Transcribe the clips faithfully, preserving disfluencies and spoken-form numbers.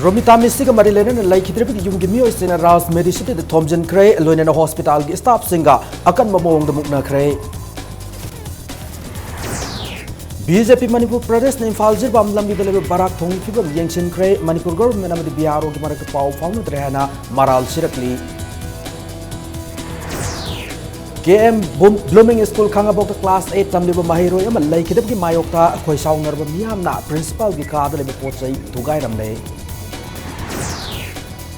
ꯔꯣꯃꯤꯇꯥ ꯃꯤꯁꯁꯤꯒ ꯃꯔꯤ ꯂꯩꯅꯅ ꯂꯩꯈꯤꯗ꯭ꯔꯤꯕꯒꯤ ꯌꯨꯝꯒꯤ ꯃꯤꯑꯣꯏꯁꯤꯡꯅ ꯔꯥꯖ ꯃꯦꯗꯤꯁꯤꯇꯤꯗ ꯊꯣꯝꯖꯤꯟꯈ꯭ꯔꯦ, ꯂꯣꯏꯅꯅ ꯍꯣꯁꯄꯤꯇꯥꯜꯒꯤ ꯁ꯭ꯇꯥꯐꯁꯤꯡꯒ ꯑꯀꯟꯕ ꯃꯑꯣꯡꯗ ꯃꯨꯛꯅꯈ꯭ꯔꯦ꯫ ꯕꯤ ꯖꯦ ꯄꯤ ꯃꯅꯤꯄꯨꯔ ꯄ꯭ꯔꯗꯦꯁꯅ ꯏꯝꯐꯥꯜ ꯖꯤꯔꯤꯕꯥꯝ ꯂꯝꯕꯤꯗ ꯂꯩꯕ ꯕꯔꯥꯛ ꯊꯣꯡꯒꯤ ꯐꯤꯕꯝ ꯌꯦꯡꯁꯤꯟꯈ꯭ꯔꯦ꯫ ꯃꯅꯤꯄꯨꯔ ꯒꯚꯔꯟꯃꯦꯟꯠ ꯑꯃꯗꯤ ꯕꯤ ꯑꯥꯔ ꯑꯣꯒꯤ ꯃꯔꯛꯇ ꯄꯥꯎ ꯐꯥꯎꯅꯗ꯭ꯔꯦ ꯍꯥꯏꯅ ꯃꯔꯥꯜ ꯁꯤꯔꯛꯂꯤ꯫ ꯀꯦ ꯑꯦꯝ ꯕ꯭ꯂꯨꯃꯤꯡ ꯁ꯭ꯀꯨꯜ ꯈꯥꯉꯕꯣꯛꯇ ꯀ꯭ꯂꯥꯁ ꯑꯩꯠ ꯇꯝꯂꯤꯕ ꯃꯍꯩꯔꯣꯏ ꯑꯃ ꯂꯩꯈꯤꯗꯕꯒꯤ ꯃꯥꯌꯣꯛꯇ ꯈꯣꯏꯁꯥꯎꯅꯔꯕ ꯃꯤꯌꯥꯝꯅ ꯄ꯭ꯔꯤꯟꯁꯤꯄꯥꯜꯒꯤ ꯀꯥꯗ ꯂꯩꯕ ꯄꯣꯠ ꯆꯩ ꯊꯨꯒꯥꯏꯔꯝꯂꯦ꯫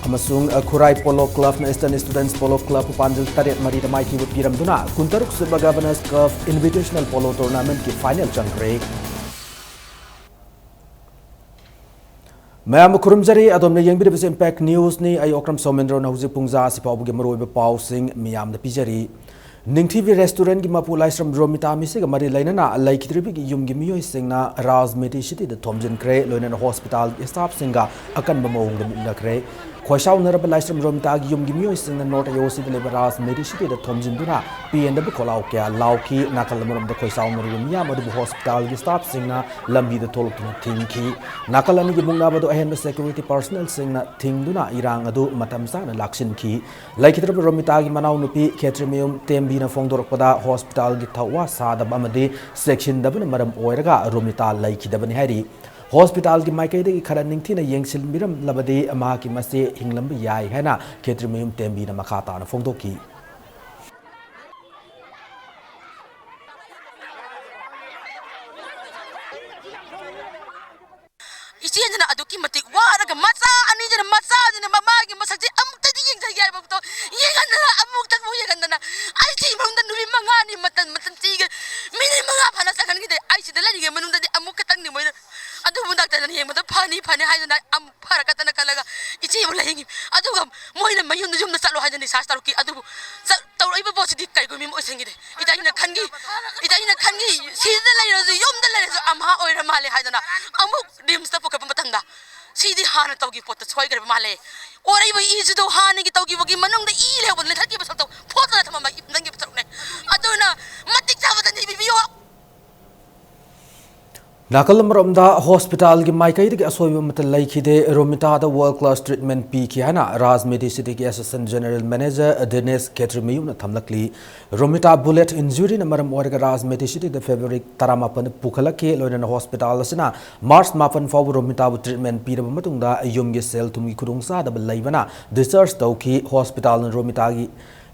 ꯑꯃꯁꯨꯡ ꯈꯨꯔꯥꯏ ꯄꯣꯂꯣ ꯀ꯭ꯂꯕꯅ ꯏꯁꯇꯔꯟ ꯁ꯭ꯇꯨꯗꯦꯟꯠꯁ ꯄꯣꯂꯣ ꯀ꯭ꯂꯕꯄꯨ ꯄꯥꯟꯖꯤꯜ ꯇꯔꯦꯠ ꯃꯔꯤꯗ ꯃꯥꯏꯊꯤꯕ ꯄꯤꯔꯝꯗꯨꯅ ꯀꯨꯟꯇꯔꯨꯛ ꯁꯨꯕ ꯒꯚꯔꯅꯔꯁ ꯀꯞ ꯏꯟꯚꯤꯇꯦꯁꯅꯦꯜ ꯄꯣꯂꯣ ꯇꯣꯔꯅꯥꯃꯦꯟꯠꯀꯤ ꯐꯥꯏꯅꯦꯜ ꯆꯪꯈ꯭ꯔꯦ꯫ ꯃꯌꯥꯝꯕꯨ ꯈꯨꯔꯨꯝꯖꯔꯤ꯫ ꯑꯗꯣꯝꯅ ꯌꯦꯡꯕꯤꯔꯤꯕꯁꯤ ꯏꯝꯄꯦꯛ ꯅ꯭ꯌꯨꯁꯅꯤ꯫ ꯑꯩ ꯑꯣꯀ꯭ꯔꯝ ꯁꯣꯃꯦꯟꯗ꯭ꯔꯣꯅ ꯍꯧꯖꯤꯛ ꯄꯨꯡ ꯖꯥ ꯑꯁꯤ ꯐꯥꯎꯕꯒꯤ ꯃꯔꯨꯑꯣꯏꯕ ꯄꯥꯎꯁꯤꯡ ꯃꯤꯌꯥꯝꯗ ꯄꯤꯖꯔꯤ꯫ ꯅꯤꯡꯊꯤꯕꯤ ꯔꯦꯁꯇꯨꯔꯦꯟꯠꯀꯤ ꯃꯄꯨ ꯂꯥꯏꯁ꯭ꯔꯝ ꯔꯣꯃꯤꯇꯥ ꯃꯤꯁꯤꯒ ꯃꯔꯤ ꯂꯩꯅꯅ ꯂꯩꯈꯤꯗ꯭ꯔꯤꯕꯒꯤ ꯌꯨꯝꯒꯤ ꯃꯤꯑꯣꯏꯁꯤꯡꯅ ꯔꯥꯖ ꯃꯦꯗꯤꯁꯤꯇꯤꯗ ꯊꯣꯝꯖꯤꯟꯈ꯭ꯔꯦ, ꯂꯣꯏꯅꯅ ꯍꯣꯁꯄꯤꯇꯥꯜꯒꯤ ꯁ꯭ꯇꯥꯐꯁꯤꯡꯒ ꯑꯀꯟꯕ ꯃꯑꯣꯡꯗ ꯃꯨꯛꯅꯈ꯭ꯔꯦ꯫ ꯈꯣꯏꯁꯥꯎꯅꯔꯕ ꯂꯥꯏꯁ꯭ꯔꯝ ꯔꯣꯃꯤꯇꯥꯒꯤ ꯌꯨꯝꯒꯤ ꯃꯤꯑꯣꯏꯁꯤꯡꯅ ꯅꯣꯔꯠ ꯑꯦ ꯑꯣ ꯁꯤꯗ ꯂꯩꯕ ꯔꯥꯖ ꯃꯦꯗꯤꯁꯤꯇꯤꯗ ꯊꯣꯝꯖꯤꯟꯗꯨꯅ ꯄꯦꯟꯗꯕ ꯈꯣꯜꯂꯥꯎ ꯀꯌꯥ ꯂꯥꯎꯈꯤ꯫ ꯅꯥꯀꯜ ꯑꯃꯔꯣꯝꯗ ꯈꯣꯏꯁꯥꯎꯅꯔꯤꯕ ꯃꯤꯌꯥꯝ ꯑꯗꯨꯕꯨ ꯍꯣꯁꯄꯤꯇꯥꯜꯒꯤ ꯁ꯭ꯇꯥꯐꯁꯤꯡꯅ ꯂꯝꯕꯤꯗ ꯊꯣꯛꯂꯛꯇꯨꯅ ꯊꯤꯡꯈꯤ꯫ ꯅꯥꯀꯜ ꯑꯅꯤꯒꯤ ꯃꯨꯛꯅꯕꯗꯨ ꯑꯍꯦꯟꯕ ꯁꯦꯀ꯭ꯌꯨꯔꯤꯇꯤ ꯄꯔꯁꯅꯦꯜꯁꯤꯡꯅ ꯊꯤꯡꯗꯨꯅ ꯏꯔꯥꯡ ꯑꯗꯨ ꯃꯇꯝ ꯆꯥꯅ ꯂꯥꯛꯁꯤꯟꯈꯤ꯫ ꯂꯩꯈꯤꯗ꯭ꯔꯕ ꯔꯣꯃꯤꯇꯥꯒꯤ ꯃꯅꯥꯎꯅꯨꯄꯤ ꯈꯦꯇ꯭ꯔꯤꯃꯌꯨꯝ ꯇꯦꯝꯕꯤꯅ ꯐꯣꯡꯗꯣꯔꯛꯄꯗ, ꯍꯣꯁꯄꯤꯇꯥꯜꯒꯤ ꯊꯧꯋꯥ ꯁꯥꯗꯕ ꯑꯃꯗꯤ ꯆꯦꯛꯁꯤꯟꯗꯕꯅ ꯃꯔꯝ ꯑꯣꯏꯔꯒ ꯔꯣꯃꯤꯇꯥ ꯂꯩꯈꯤꯗꯕꯅꯤ ꯍꯥꯏꯔꯤ꯫ ꯍꯣꯁꯄꯤꯇꯥꯜꯒꯤ ꯃꯥꯏꯀꯩꯗꯒꯤ ꯈꯔ ꯅꯤꯡꯊꯤꯅ ꯌꯦꯡꯁꯤꯟꯕꯤꯔꯝꯂꯕꯗꯤ ꯃꯍꯥꯛꯀꯤ ꯃꯆꯦ ꯍꯤꯡꯂꯝꯕ ꯌꯥꯏ ꯍꯥꯏꯅ ꯈꯦꯇ꯭ꯔꯤꯃꯌꯨꯝ ꯇꯦꯝꯕꯤꯅ ꯃꯈꯥ ꯇꯥꯅ ꯐꯣꯡꯗꯣꯛꯈꯤ꯫ ꯏꯆꯦꯁꯤꯅ ꯑꯗꯨꯛꯀꯤ ꯃꯇꯤꯛ ꯋꯥꯔꯒ, ꯃꯆꯥ ꯑꯅꯤꯁꯤꯅ, ꯃꯆꯥꯁꯤꯅ ꯃꯃꯥꯒꯤ ꯃꯁꯛꯁꯦ ꯑꯃꯨꯛꯇꯗꯤ ꯌꯦꯡꯖꯒꯦ ꯍꯥꯏꯕ ꯃꯇꯝꯗ ꯌꯦꯡꯍꯟꯗꯅ, ꯑꯃꯨꯛꯇꯪꯕꯨ ꯌꯦꯡꯍꯟꯗꯅ, ꯑꯩ ꯁꯤ ꯃꯅꯨꯡꯗ ꯅꯨꯃꯤꯠ ꯃꯉꯥꯅꯤ ꯃꯇꯝ, ꯃꯇꯝ ꯊꯤꯒꯦ, ꯃꯤꯅꯤꯠ ꯃꯉꯥ ꯐꯥꯅ ꯆꯪꯍꯟꯈꯤꯗꯦ꯫ ꯑꯩ ꯁꯤꯗ ꯂꯩꯔꯤꯉꯩ ꯃꯅꯨꯡꯗꯗꯤ ꯑꯃꯨꯛ ꯈꯛꯇꯪꯅꯤ ꯃꯣꯏꯅ꯫ ꯑꯗꯨꯕꯨ ꯗꯥꯛꯇꯔꯅ ꯌꯦꯡꯕꯗ ꯐꯅꯤ, ꯐꯅꯤ ꯍꯥꯏꯗꯅ ꯑꯃꯨꯛ ꯐꯔꯛꯀꯗꯅ ꯈꯜꯂꯒ ꯏꯆꯦꯕꯨ ꯂꯥꯌꯦꯡꯉꯤ꯫ ꯑꯗꯨꯒ ꯃꯣꯏꯅ ꯃꯌꯨꯝꯗ, ꯌꯨꯝꯗ ꯆꯠꯂꯣ ꯍꯥꯏꯗꯅ ꯗꯤꯁꯆꯥꯔꯖ ꯇꯧꯔꯛꯈꯤ꯫ ꯑꯗꯨꯕꯨ ꯆꯠ-, ꯇꯧꯔꯛꯏꯕ ꯄꯣꯠꯁꯤꯗꯤ ꯀꯔꯤꯒꯨꯝꯕ ꯑꯃ ꯑꯣꯏꯁꯟꯈꯤꯗꯦ꯫ ꯏꯇꯥꯏꯅ ꯈꯟꯈꯤ, ꯏꯇꯥꯏꯅ ꯈꯟꯈꯤ, ꯁꯤꯗ ꯂꯩꯔꯁꯨ, ꯌꯨꯝꯗ ꯂꯩꯔꯁꯨ ꯑꯝꯍꯥ ꯑꯣꯏꯔ ꯃꯥꯜꯂꯦ ꯍꯥꯏꯗꯅ ꯑꯃꯨꯛ ꯔꯤꯝꯁꯇ ꯄꯨꯈꯠꯄ ꯃꯇꯝꯗ ꯁꯤꯗꯤ ꯍꯥꯟꯅ ꯇꯧꯈꯤꯕ ꯄꯣꯠꯇ ꯁꯣꯏꯈ꯭ꯔꯕ ꯃꯥꯜꯂꯦ꯫ ꯑꯣꯔꯛꯏꯕ ꯏꯁꯤꯗꯣ ꯍꯥꯟꯅꯒꯤ ꯇꯧꯈꯤꯕꯒꯤ ꯃꯅꯨꯡꯗ ꯏ ꯂꯩꯍꯧꯕꯗ ꯂꯤꯊꯠꯈꯤꯕ ꯁꯔꯨꯛꯇꯣ ꯐꯣꯠꯇꯅ ꯊꯝꯃꯝꯕ ꯏ ꯅꯪꯒꯤ ꯁꯔꯨꯛꯅꯦ꯫ ꯑꯗꯨꯅ ꯃꯇꯤꯛ ꯆꯥꯕꯗ ꯅꯤꯕꯤꯕꯤꯌꯣ꯫ ꯅꯥꯀꯜ ꯑꯃꯔꯣꯝꯗ, ꯍꯣꯁꯄꯤꯇꯥꯜꯒꯤ ꯃꯥꯏꯀꯩꯗꯒꯤ ꯑꯁꯣꯏꯕ ꯑꯃꯠꯇ ꯂꯩꯈꯤꯗꯦ꯫ ꯔꯣꯃꯤꯇꯥꯗ ꯋꯥꯔꯜ ꯀ꯭ꯂꯥꯁ ꯇ꯭ꯔꯤꯠꯃꯦꯟ ꯄꯤꯈꯤ ꯍꯥꯏꯅ ꯔꯥꯖ ꯃꯦꯗꯤꯁꯤꯇꯤꯒꯤ ꯑꯦꯁꯤꯁꯇꯦꯟ ꯖꯦꯅꯔꯦꯜ ꯃꯦꯅꯦꯖꯔ ꯗꯤꯅꯦꯁ ꯈꯦꯇ꯭ꯔꯤꯃꯌꯨꯝꯅ ꯊꯝꯂꯛꯂꯤ꯫ ꯔꯣꯃꯤꯇꯥ ꯕꯨꯂꯦꯠ ꯏꯟꯖꯨꯔꯤꯅ ꯃꯔꯝ ꯑꯣꯏꯔꯒ ꯔꯥꯖ ꯃꯦꯗꯤꯁꯤꯇꯤꯗ ꯐꯦꯕ꯭ꯔꯨꯋꯥꯔꯤ ꯇꯔꯥꯃꯥꯄꯟ ꯄꯨꯈꯠꯂꯛꯈꯤ꯫ ꯂꯣꯏꯅꯅ ꯍꯣꯁꯄꯤꯇꯥꯜ ꯑꯁꯤꯅ ꯃꯥꯔꯆ ꯃꯥꯄꯟ ꯐꯥꯎꯕ ꯔꯣꯃꯤꯇꯥꯕꯨ ꯇ꯭ꯔꯤꯠꯃꯦꯟ ꯄꯤꯔꯕ ꯃꯇꯨꯡꯗ ꯌꯨꯝꯒꯤ ꯁꯦꯜ ꯊꯨꯝꯒꯤ ꯈꯨꯗꯣꯡꯆꯥꯗꯕ ꯂꯩꯕꯅ ꯗꯤꯁꯆꯥꯔꯖ ꯇꯧꯈꯤ꯫ ꯍꯣꯁꯄꯤꯇꯥꯜꯅ ꯔꯣꯃꯤꯇꯥꯒꯤ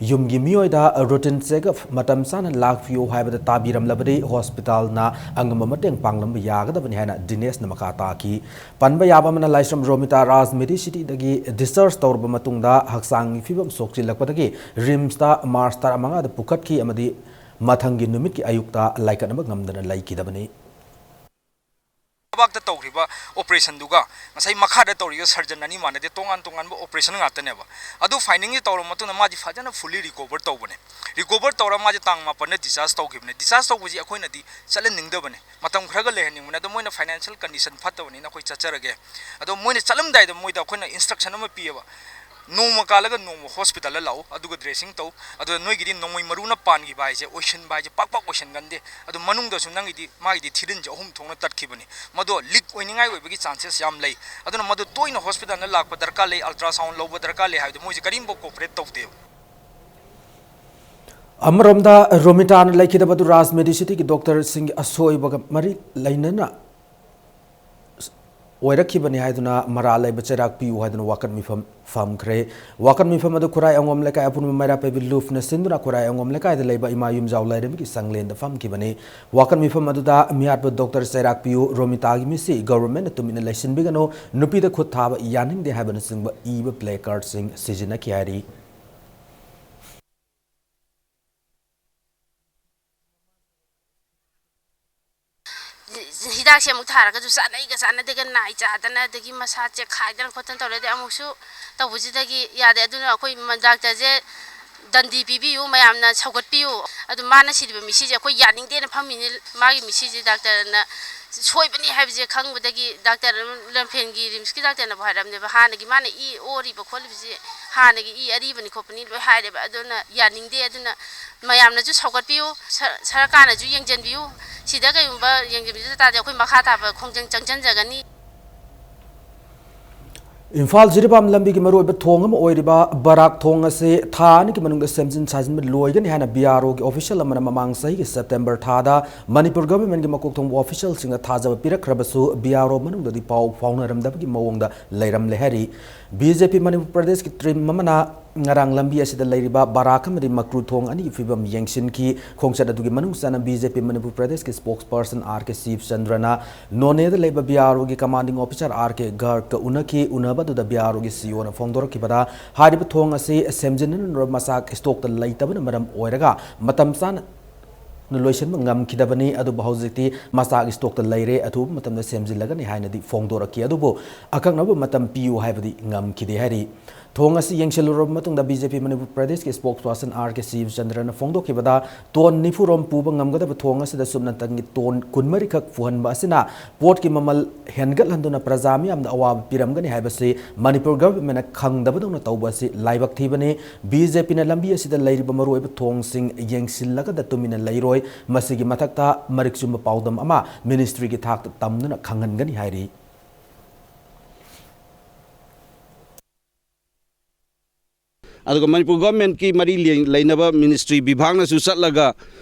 ꯌꯨꯝꯒꯤ ꯃꯤꯑꯣꯏꯗ ꯔꯨꯇꯤꯟ ꯆꯦꯛꯑꯞ ꯃꯇꯝ ꯆꯥꯅ ꯂꯥꯛꯄꯤꯌꯨ ꯍꯥꯏꯕꯗ ꯇꯥꯕꯤꯔꯝꯂꯕꯗꯤ ꯍꯣꯁꯄꯤꯇꯥꯜꯅ ꯑꯉꯝꯕ ꯃꯇꯦꯡ ꯄꯥꯡꯂꯝꯕ ꯌꯥꯒꯗꯕꯅꯤ ꯍꯥꯏꯅ ꯗꯤꯅꯦꯁꯅ ꯃꯈꯥ ꯇꯥꯈꯤ꯫ ꯄꯟꯕ ꯌꯥꯕ ꯑꯃꯅ, ꯂꯥꯏꯁ꯭ꯔꯝ ꯔꯣꯃꯤꯇꯥ ꯔꯥꯖ ꯃꯦꯗꯤꯁꯤꯇꯤꯗꯒꯤ ꯗꯤꯁꯆꯥꯔꯖ ꯇꯧꯔꯕ ꯃꯇꯨꯡꯗ ꯍꯛꯆꯥꯡꯒꯤ ꯐꯤꯕꯝ ꯁꯣꯛꯆꯤꯜꯂꯛꯄꯗꯒꯤ ꯔꯤꯝꯁꯇ ꯃꯥꯔꯆ ꯇꯔꯥꯃꯉꯥꯗ ꯄꯨꯈꯠꯈꯤ ꯑꯃꯗꯤ ꯃꯊꯪꯒꯤ ꯅꯨꯃꯤꯠꯀꯤ ꯑꯌꯨꯛꯇ ꯂꯥꯏꯀꯠꯅꯕ ꯉꯝꯗꯅ ꯂꯩꯈꯤꯗꯕꯅꯤ꯫ ꯂꯩꯕꯥꯛꯇ ꯇꯧꯈ꯭ꯔꯤꯕ ꯑꯣꯄꯔꯦꯁꯟꯗꯨꯒ ꯉꯁꯥꯏ ꯃꯈꯥꯗ ꯇꯧꯔꯤꯕ ꯁꯔꯖꯟ ꯑꯅꯤ ꯃꯥꯟꯅꯗꯦ, ꯇꯣꯉꯥꯟ ꯇꯣꯉꯥꯟꯕ ꯑꯣꯄꯔꯦꯁꯟ ꯉꯥꯛꯇꯅꯦꯕ꯫ ꯑꯗꯨ ꯐꯥꯏꯟꯗꯤꯡꯁꯦ ꯇꯧꯔꯕ ꯃꯇꯨꯡꯗ ꯃꯥꯁꯦ ꯐꯖꯅ ꯐꯨꯜꯂꯤ ꯔꯤꯀꯣꯚꯔ ꯇꯧꯕꯅꯦ꯫ ꯔꯤꯀꯣꯚꯔ ꯇꯧꯔ ꯃꯥꯁꯦ ꯇꯥꯡ ꯃꯥꯄꯟꯗ ꯗꯤꯁꯆꯥꯔꯖ ꯇꯧꯈꯤꯕꯅꯦ꯫ ꯗꯤꯁꯆꯥꯔꯖ ꯇꯧꯕꯁꯤ ꯑꯩꯈꯣꯏꯅꯗꯤ ꯆꯠꯍꯟꯅꯤꯡꯗꯕꯅꯦ, ꯃꯇꯝ ꯈꯔꯒ ꯂꯩꯍꯟꯅꯤꯡꯕꯅꯦ꯫ ꯑꯗꯣ ꯃꯣꯏꯅ ꯐꯥꯏꯅꯥꯟꯁꯤꯌꯦꯜ ꯀꯟꯗꯤꯁꯟ ꯐꯠꯇꯕꯅꯤꯅ ꯑꯩꯈꯣꯏ ꯆꯠꯆꯔꯒꯦ꯫ ꯑꯗꯣ ꯃꯣꯏꯅ ꯆꯠꯂꯝꯗꯥꯏꯗ ꯃꯣꯏꯗ ꯑꯩꯈꯣꯏꯅ ꯏꯟꯁꯇ꯭ꯔꯛꯁꯟ ꯑꯃ ꯄꯤꯌꯦꯕ, "ꯅꯣꯡꯃ ꯀꯥꯜꯂꯒ ꯅꯣꯡꯃ ꯍꯣꯁꯄꯤꯇꯥꯜꯗ ꯂꯥꯛꯎ, ꯑꯗꯨꯒ ꯗ꯭ꯔꯦꯁꯤꯡ ꯇꯧ, ꯑꯗꯨꯒ ꯅꯣꯏꯒꯤꯗꯤ ꯅꯣꯡꯃꯩ ꯃꯔꯨꯅ ꯄꯥꯟꯈꯤꯕ ꯍꯥꯏꯁꯦ, ꯑꯣꯏꯁꯤꯟꯕ ꯍꯥꯏꯁꯦ ꯄꯥꯛ ꯄꯥꯛ ꯑꯣꯏꯁꯤꯟꯒꯟꯗꯦ꯫ ꯑꯗꯨ ꯃꯅꯨꯡꯗꯁꯨ ꯅꯪꯒꯤꯗꯤ, ꯃꯥꯒꯤꯗꯤ ꯊꯤꯔꯤꯟꯁꯦ ꯑꯍꯨꯝ ꯊꯣꯛꯅ ꯇꯠꯈꯤꯕꯅꯤ꯫ ꯃꯗꯣ ꯂꯤꯛ ꯑꯣꯏꯅꯤꯡꯉꯥꯏ ꯑꯣꯏꯕꯒꯤ ꯆꯥꯟꯁꯦꯁ ꯌꯥꯝ ꯂꯩ꯫ ꯑꯗꯨꯅ ꯃꯗꯨ ꯇꯣꯏꯅ ꯍꯣꯁꯄꯤꯇꯥꯜꯗ ꯂꯥꯛꯄ ꯗꯔꯀꯥꯔ ꯂꯩ, ꯑꯜꯇ꯭ꯔꯥꯁꯥꯎꯟ ꯂꯧꯕ ꯗꯔꯀꯥꯔ ꯂꯩ" ꯍꯥꯏꯕꯗꯨ ꯃꯣꯏꯁꯦ ꯀꯔꯤꯝꯐꯥꯎ ꯀꯣꯑꯣꯄꯔꯦꯠ ꯇꯧꯗꯦꯕ꯫ ꯑꯃꯔꯣꯝꯗ, ꯔꯣꯃꯤꯇꯥꯅ ꯂꯩꯈꯤꯗꯕ ꯑꯗꯨ ꯔꯥꯖ ꯃꯦꯗꯤꯁꯤꯇꯤꯒꯤ ꯗꯣꯛꯇꯔꯁꯤꯡꯒꯤ ꯑꯁꯣꯏꯕꯒ ꯃꯔꯤ ꯂꯩꯅꯅ ꯑꯣꯏꯔꯛꯈꯤꯕꯅꯤ ꯍꯥꯏꯗꯨꯅ ꯃꯔꯥꯜ ꯂꯩꯕ ꯆꯩꯔꯥꯛ ꯄꯤꯌꯨ ꯍꯥꯏꯗꯨꯅ ꯋꯥꯀꯠ ꯃꯤꯐꯝ ꯐꯝꯈ꯭ꯔꯦ꯫ ꯋꯥꯀꯠ ꯃꯤꯐꯝ ꯑꯗꯨ ꯈꯨꯔꯥꯏ ꯑꯉꯣꯝ ꯂꯩꯀꯥꯏ ꯑꯄꯨꯟꯕ ꯃꯩꯔꯥ ꯄꯥꯏꯕꯤ ꯂꯨꯞꯅ ꯁꯤꯟꯗꯨꯅ ꯈꯨꯔꯥꯏ ꯑꯉꯣꯝ ꯂꯩꯀꯥꯏꯗ ꯂꯩꯕ ꯏꯃꯥ ꯌꯨꯝꯖꯥꯎ ꯂꯥꯏꯔꯦꯝꯕꯤꯒꯤ ꯁꯪꯂꯦꯟꯗ ꯐꯝꯈꯤꯕꯅꯤ꯫ ꯋꯥꯀꯠ ꯃꯤꯐꯝ ꯑꯗꯨꯗ ꯃꯤꯍꯥꯠꯄ ꯗꯣꯛꯇꯔ ꯆꯩꯔꯥꯛꯄꯤꯌꯨ, ꯔꯣꯃꯤꯇꯥꯒꯤ ꯃꯤꯁꯤ ꯒꯚꯔꯟꯃꯦꯟꯠꯅ ꯇꯨꯃꯤꯟꯅ ꯂꯩꯁꯤꯟꯕꯤꯒꯅꯨ, ꯅꯨꯄꯤꯗ ꯈꯨꯠ ꯊꯥꯕ ꯌꯥꯅꯤꯡꯗꯦ ꯍꯥꯏꯕꯅꯆꯤꯡꯕ ꯏꯕ ꯄ꯭ꯂꯦ ꯀꯥꯔꯗꯁꯤꯡ ꯁꯤꯖꯤꯟꯅꯈꯤ ꯍꯥꯏꯔꯤ꯫ ꯍꯤꯗꯥꯛꯁꯦ ꯑꯃꯨꯛ ꯊꯥꯔꯒꯁꯨ ꯆꯥꯅꯩꯒ ꯆꯥꯅꯗꯦꯒ ꯅꯥꯏ ꯆꯥꯗꯅ, ꯑꯗꯒꯤ ꯃꯁꯥ ꯆꯦꯛꯈꯥꯏꯗꯅ ꯈꯣꯠꯇꯅ ꯇꯧꯔꯦ꯫ ꯑꯗꯩ ꯑꯃꯨꯛꯁꯨ ꯇꯧꯕꯁꯤꯗꯒꯤ ꯌꯥꯗꯦ꯫ ꯑꯗꯨꯅ ꯑꯩꯈꯣꯏ ꯃ-, ꯗꯥꯛꯇꯔꯁꯦ ꯗꯟꯗꯤ ꯄꯤꯕꯤꯌꯨ, ꯃꯌꯥꯝꯅ ꯁꯧꯒꯠꯄꯤꯌꯨ꯫ ꯑꯗꯨ ꯃꯥꯅ ꯁꯤꯔꯤꯕ ꯃꯤꯁꯤꯁꯦ ꯑꯩꯈꯣꯏ ꯌꯥꯅꯤꯡꯗꯦꯅ ꯐꯝꯃꯤꯅꯤ꯫ ꯃꯥꯒꯤ ꯃꯤꯁꯤꯁꯦ ꯗꯥꯛꯇꯔꯅ ꯁꯣꯏꯕꯅꯤ ꯍꯥꯏꯕꯁꯦ ꯈꯪꯕꯗꯒꯤ ꯗꯥꯛꯇꯔ ꯂꯝꯐꯦꯜꯒꯤ ꯔꯤꯝꯁꯀꯤ ꯗꯥꯛꯇꯔꯅꯕꯨ ꯍꯥꯏꯔꯝꯅꯦꯕ, ꯍꯥꯟꯅꯒꯤ ꯃꯥꯅ ꯏ ꯑꯣꯔꯤꯕ ꯈꯣꯠꯂꯤꯕꯁꯦ ꯍꯥꯟꯅꯒꯤ ꯏ ꯑꯔꯤꯕꯅꯤ ꯈꯣꯠꯄꯅꯤ ꯂꯣꯏ ꯍꯥꯏꯔꯦꯕ꯫ ꯑꯗꯨꯅ ꯌꯥꯅꯤꯡꯗꯦ꯫ ꯑꯗꯨꯅ ꯃꯌꯥꯝꯅꯁꯨ ꯁꯧꯒꯠꯄꯤꯌꯨ, ꯁ-, ꯁꯔꯀꯥꯔꯅꯁꯨ ꯌꯦꯡꯁꯤꯟꯕꯤꯌꯨ꯫ ꯁꯤꯗ ꯀꯩꯒꯨꯝꯕ ꯌꯦꯡꯁꯤꯟꯕꯤꯗ ꯇꯥꯔꯗꯤ ꯑꯩꯈꯣꯏ ꯃꯈꯥ ꯇꯥꯕ ꯈꯣꯡꯖꯪ ꯆꯪꯁꯤꯟꯖꯒꯅꯤ꯫ ꯏꯝꯐꯥꯜ ꯖꯤꯔꯤꯕꯥꯝ ꯂꯝꯕꯤꯒꯤ ꯃꯔꯨꯑꯣꯏꯕ ꯊꯣꯡ ꯑꯃ ꯑꯣꯏꯔꯤꯕ ꯕꯔꯥꯛ ꯊꯣꯡ ꯑꯁꯤ ꯊꯥ ꯑꯅꯤꯒꯤ ꯃꯅꯨꯡꯗ ꯁꯦꯝꯖꯤꯟ ꯁꯥꯖꯤꯟꯕ ꯂꯣꯏꯒꯅꯤ ꯍꯥꯏꯅ ꯕꯤ ꯑꯥꯔ ꯑꯣꯒꯤ ꯑꯣꯐꯤꯁꯤꯌꯦꯜ ꯑꯃꯅ ꯃꯃꯥꯡ ꯆꯍꯤꯒꯤ ꯁꯦꯞꯇꯦꯝꯕꯔ ꯊꯥꯗ ꯃꯅꯤꯄꯨꯔ ꯒꯚꯔꯟꯃꯦꯟꯠꯀꯤ ꯃꯀꯣꯛ ꯊꯣꯡꯕ ꯑꯣꯐꯤꯁꯤꯌꯦꯜꯁꯤꯡꯗ ꯊꯥꯖꯕ ꯄꯤꯔꯛꯈ꯭ꯔꯕꯁꯨ, ꯕꯤ ꯑꯥꯔ ꯑꯣ ꯃꯅꯨꯡꯗꯗꯤ ꯄꯥꯎ ꯐꯥꯎꯅꯔꯝꯗꯕꯒꯤ ꯃꯑꯣꯡꯗ ꯂꯩꯔꯝꯂꯦ ꯍꯥꯏꯔꯤ꯫ ꯕꯤ ꯖꯦ ꯄꯤ ꯃꯅꯤꯄꯨꯔ ꯄ꯭ꯔꯗꯦꯁꯀꯤ ꯇꯤꯝ ꯑꯃꯅ ꯉꯔꯥꯡ ꯂꯝꯕꯤ ꯑꯁꯤꯗ ꯂꯩꯔꯤꯕ ꯕꯔꯥꯛ ꯑꯃꯗꯤ ꯃꯀ꯭ꯔꯨ ꯊꯣꯡ ꯑꯅꯤꯒꯤ ꯐꯤꯕꯝ ꯌꯦꯡꯁꯤꯟꯈꯤ꯫ ꯈꯣꯡꯆꯠ ꯑꯗꯨꯒꯤ ꯃꯅꯨꯡ ꯆꯟꯅ ꯕꯤ ꯖꯦ ꯄꯤ ꯃꯅꯤꯄꯨꯔ ꯄ꯭ꯔꯗꯦꯁꯀꯤ ꯁ꯭ꯄꯣꯛꯁ ꯄꯔꯁꯟ ꯑꯥꯔ ꯀꯦ ꯁꯤꯕꯆꯟꯗ꯭ꯔꯅ ꯅꯣꯅꯦꯗ ꯂꯩꯕ ꯕꯤ ꯑꯥꯔ ꯑꯣꯒꯤ ꯀꯃꯥꯟꯗꯤꯡ ꯑꯣꯐꯤꯁꯥꯔ ꯑꯥꯔ ꯀꯦ ꯒꯔꯒꯀ ꯎꯅꯈꯤ꯫ ꯎꯅꯕ ꯑꯗꯨꯗ ꯕꯤ ꯑꯥꯔ ꯑꯣꯒꯤ ꯁꯤ ꯏ ꯑꯣꯅ ꯐꯣꯡꯗꯣꯔꯛꯈꯤꯕꯗ, ꯍꯥꯏꯔꯤꯕ ꯊꯣꯡ ꯑꯁꯤ ꯁꯦꯝꯖꯤꯟꯅꯅꯕ ꯃꯆꯥꯛ ꯁ꯭ꯇꯣꯛꯇ ꯂꯩꯇꯕꯅ ꯃꯔꯝ ꯑꯣꯏꯔꯒ ꯃꯇꯝ ꯆꯥꯅ ꯂꯣꯏꯁꯤꯟꯕ ꯉꯝꯈꯤꯗꯕꯅꯤ, ꯑꯗꯨꯕꯨ ꯍꯧꯖꯤꯛꯇꯤ ꯃꯆꯥꯛ ꯁ꯭ꯇꯣꯛꯇ ꯂꯩꯔꯦ, ꯑꯊꯨꯕ ꯃꯇꯝꯗ ꯁꯦꯝꯖꯤꯜꯂꯒꯅꯤ ꯍꯥꯏꯅꯗꯤ ꯐꯣꯡꯗꯣꯔꯛꯈꯤ꯫ ꯑꯗꯨꯕꯨ ꯑꯀꯛꯅꯕ ꯃꯇꯝ ꯄꯤꯌꯨ ꯍꯥꯏꯕꯗꯤ ꯉꯝꯈꯤꯗꯦ ꯍꯥꯏꯔꯤ꯫ ꯊꯣꯡ ꯑꯁꯤ ꯌꯦꯡꯁꯤꯜꯂꯨꯔꯕ ꯃꯇꯨꯡꯗ ꯕꯤ ꯖꯦ ꯄꯤ ꯃꯅꯤꯄꯨꯔ ꯄ꯭ꯔꯗꯦꯁꯀꯤ ꯁ꯭ꯄꯣꯛꯁ ꯄꯔꯁꯟ ꯑꯥꯔ ꯀꯦ ꯁꯤꯕꯆꯟꯗ꯭ꯔꯅ ꯐꯣꯡꯗꯣꯛꯈꯤꯕꯗ, ꯇꯣꯟ ꯅꯤꯐꯨꯔꯣꯝ ꯄꯨꯕ ꯉꯝꯒꯗꯕ ꯊꯣꯡ ꯑꯁꯤꯗ ꯁꯨꯞꯅꯇꯪꯒꯤ ꯇꯣꯟ ꯀꯨꯟꯃꯔꯤꯈꯛ ꯄꯨꯍꯟꯕ ꯑꯁꯤꯅ ꯄꯣꯠꯀꯤ ꯃꯃꯜ ꯍꯦꯟꯒꯠꯍꯟꯗꯨꯅ ꯄ꯭ꯔꯖꯥ ꯃꯤꯌꯥꯝꯗ ꯑꯋꯥꯕ ꯄꯤꯔꯝꯒꯅꯤ ꯍꯥꯏꯕꯁꯤ ꯃꯅꯤꯄꯨꯔ ꯒꯚꯔꯟꯃꯦꯟꯠꯅ ꯈꯪꯗꯕꯗꯧꯅ ꯇꯧꯕ ꯑꯁꯤ ꯂꯥꯏꯕꯛ ꯊꯤꯕꯅꯤ꯫ ꯕꯤ ꯖꯦ ꯄꯤꯅ ꯂꯝꯕꯤ ꯑꯁꯤꯗ ꯂꯩꯔꯤꯕ ꯃꯔꯨꯑꯣꯏꯕ ꯊꯣꯡꯁꯤꯡ ꯌꯦꯡꯁꯤꯜꯂꯒꯗ ꯇꯨꯃꯤꯟꯅ ꯂꯩꯔꯣꯏ꯫ ꯃꯁꯤꯒꯤ ꯃꯊꯛꯇ ꯃꯔꯤꯛ ꯆꯨꯝꯕ ꯄꯥꯎꯗꯝ ꯑꯃ ꯃꯤꯅꯤꯁꯇ꯭ꯔꯤꯒꯤ ꯊꯥꯛꯇ ꯇꯝꯗꯨꯅ ꯈꯪꯍꯟꯒꯅꯤ ꯍꯥꯏꯔꯤ꯫ ꯑꯗꯨꯒ ꯃꯅꯤꯄꯨꯔ ꯒꯣꯔꯃꯦꯟꯠꯀꯤ ꯃꯔꯤ ꯂꯩ-, ꯂꯩꯅꯕ ꯃꯤꯅꯤꯁꯇ꯭ꯔꯤ ꯕꯤꯚꯥꯒꯅꯁꯨ ꯆꯠꯂꯒ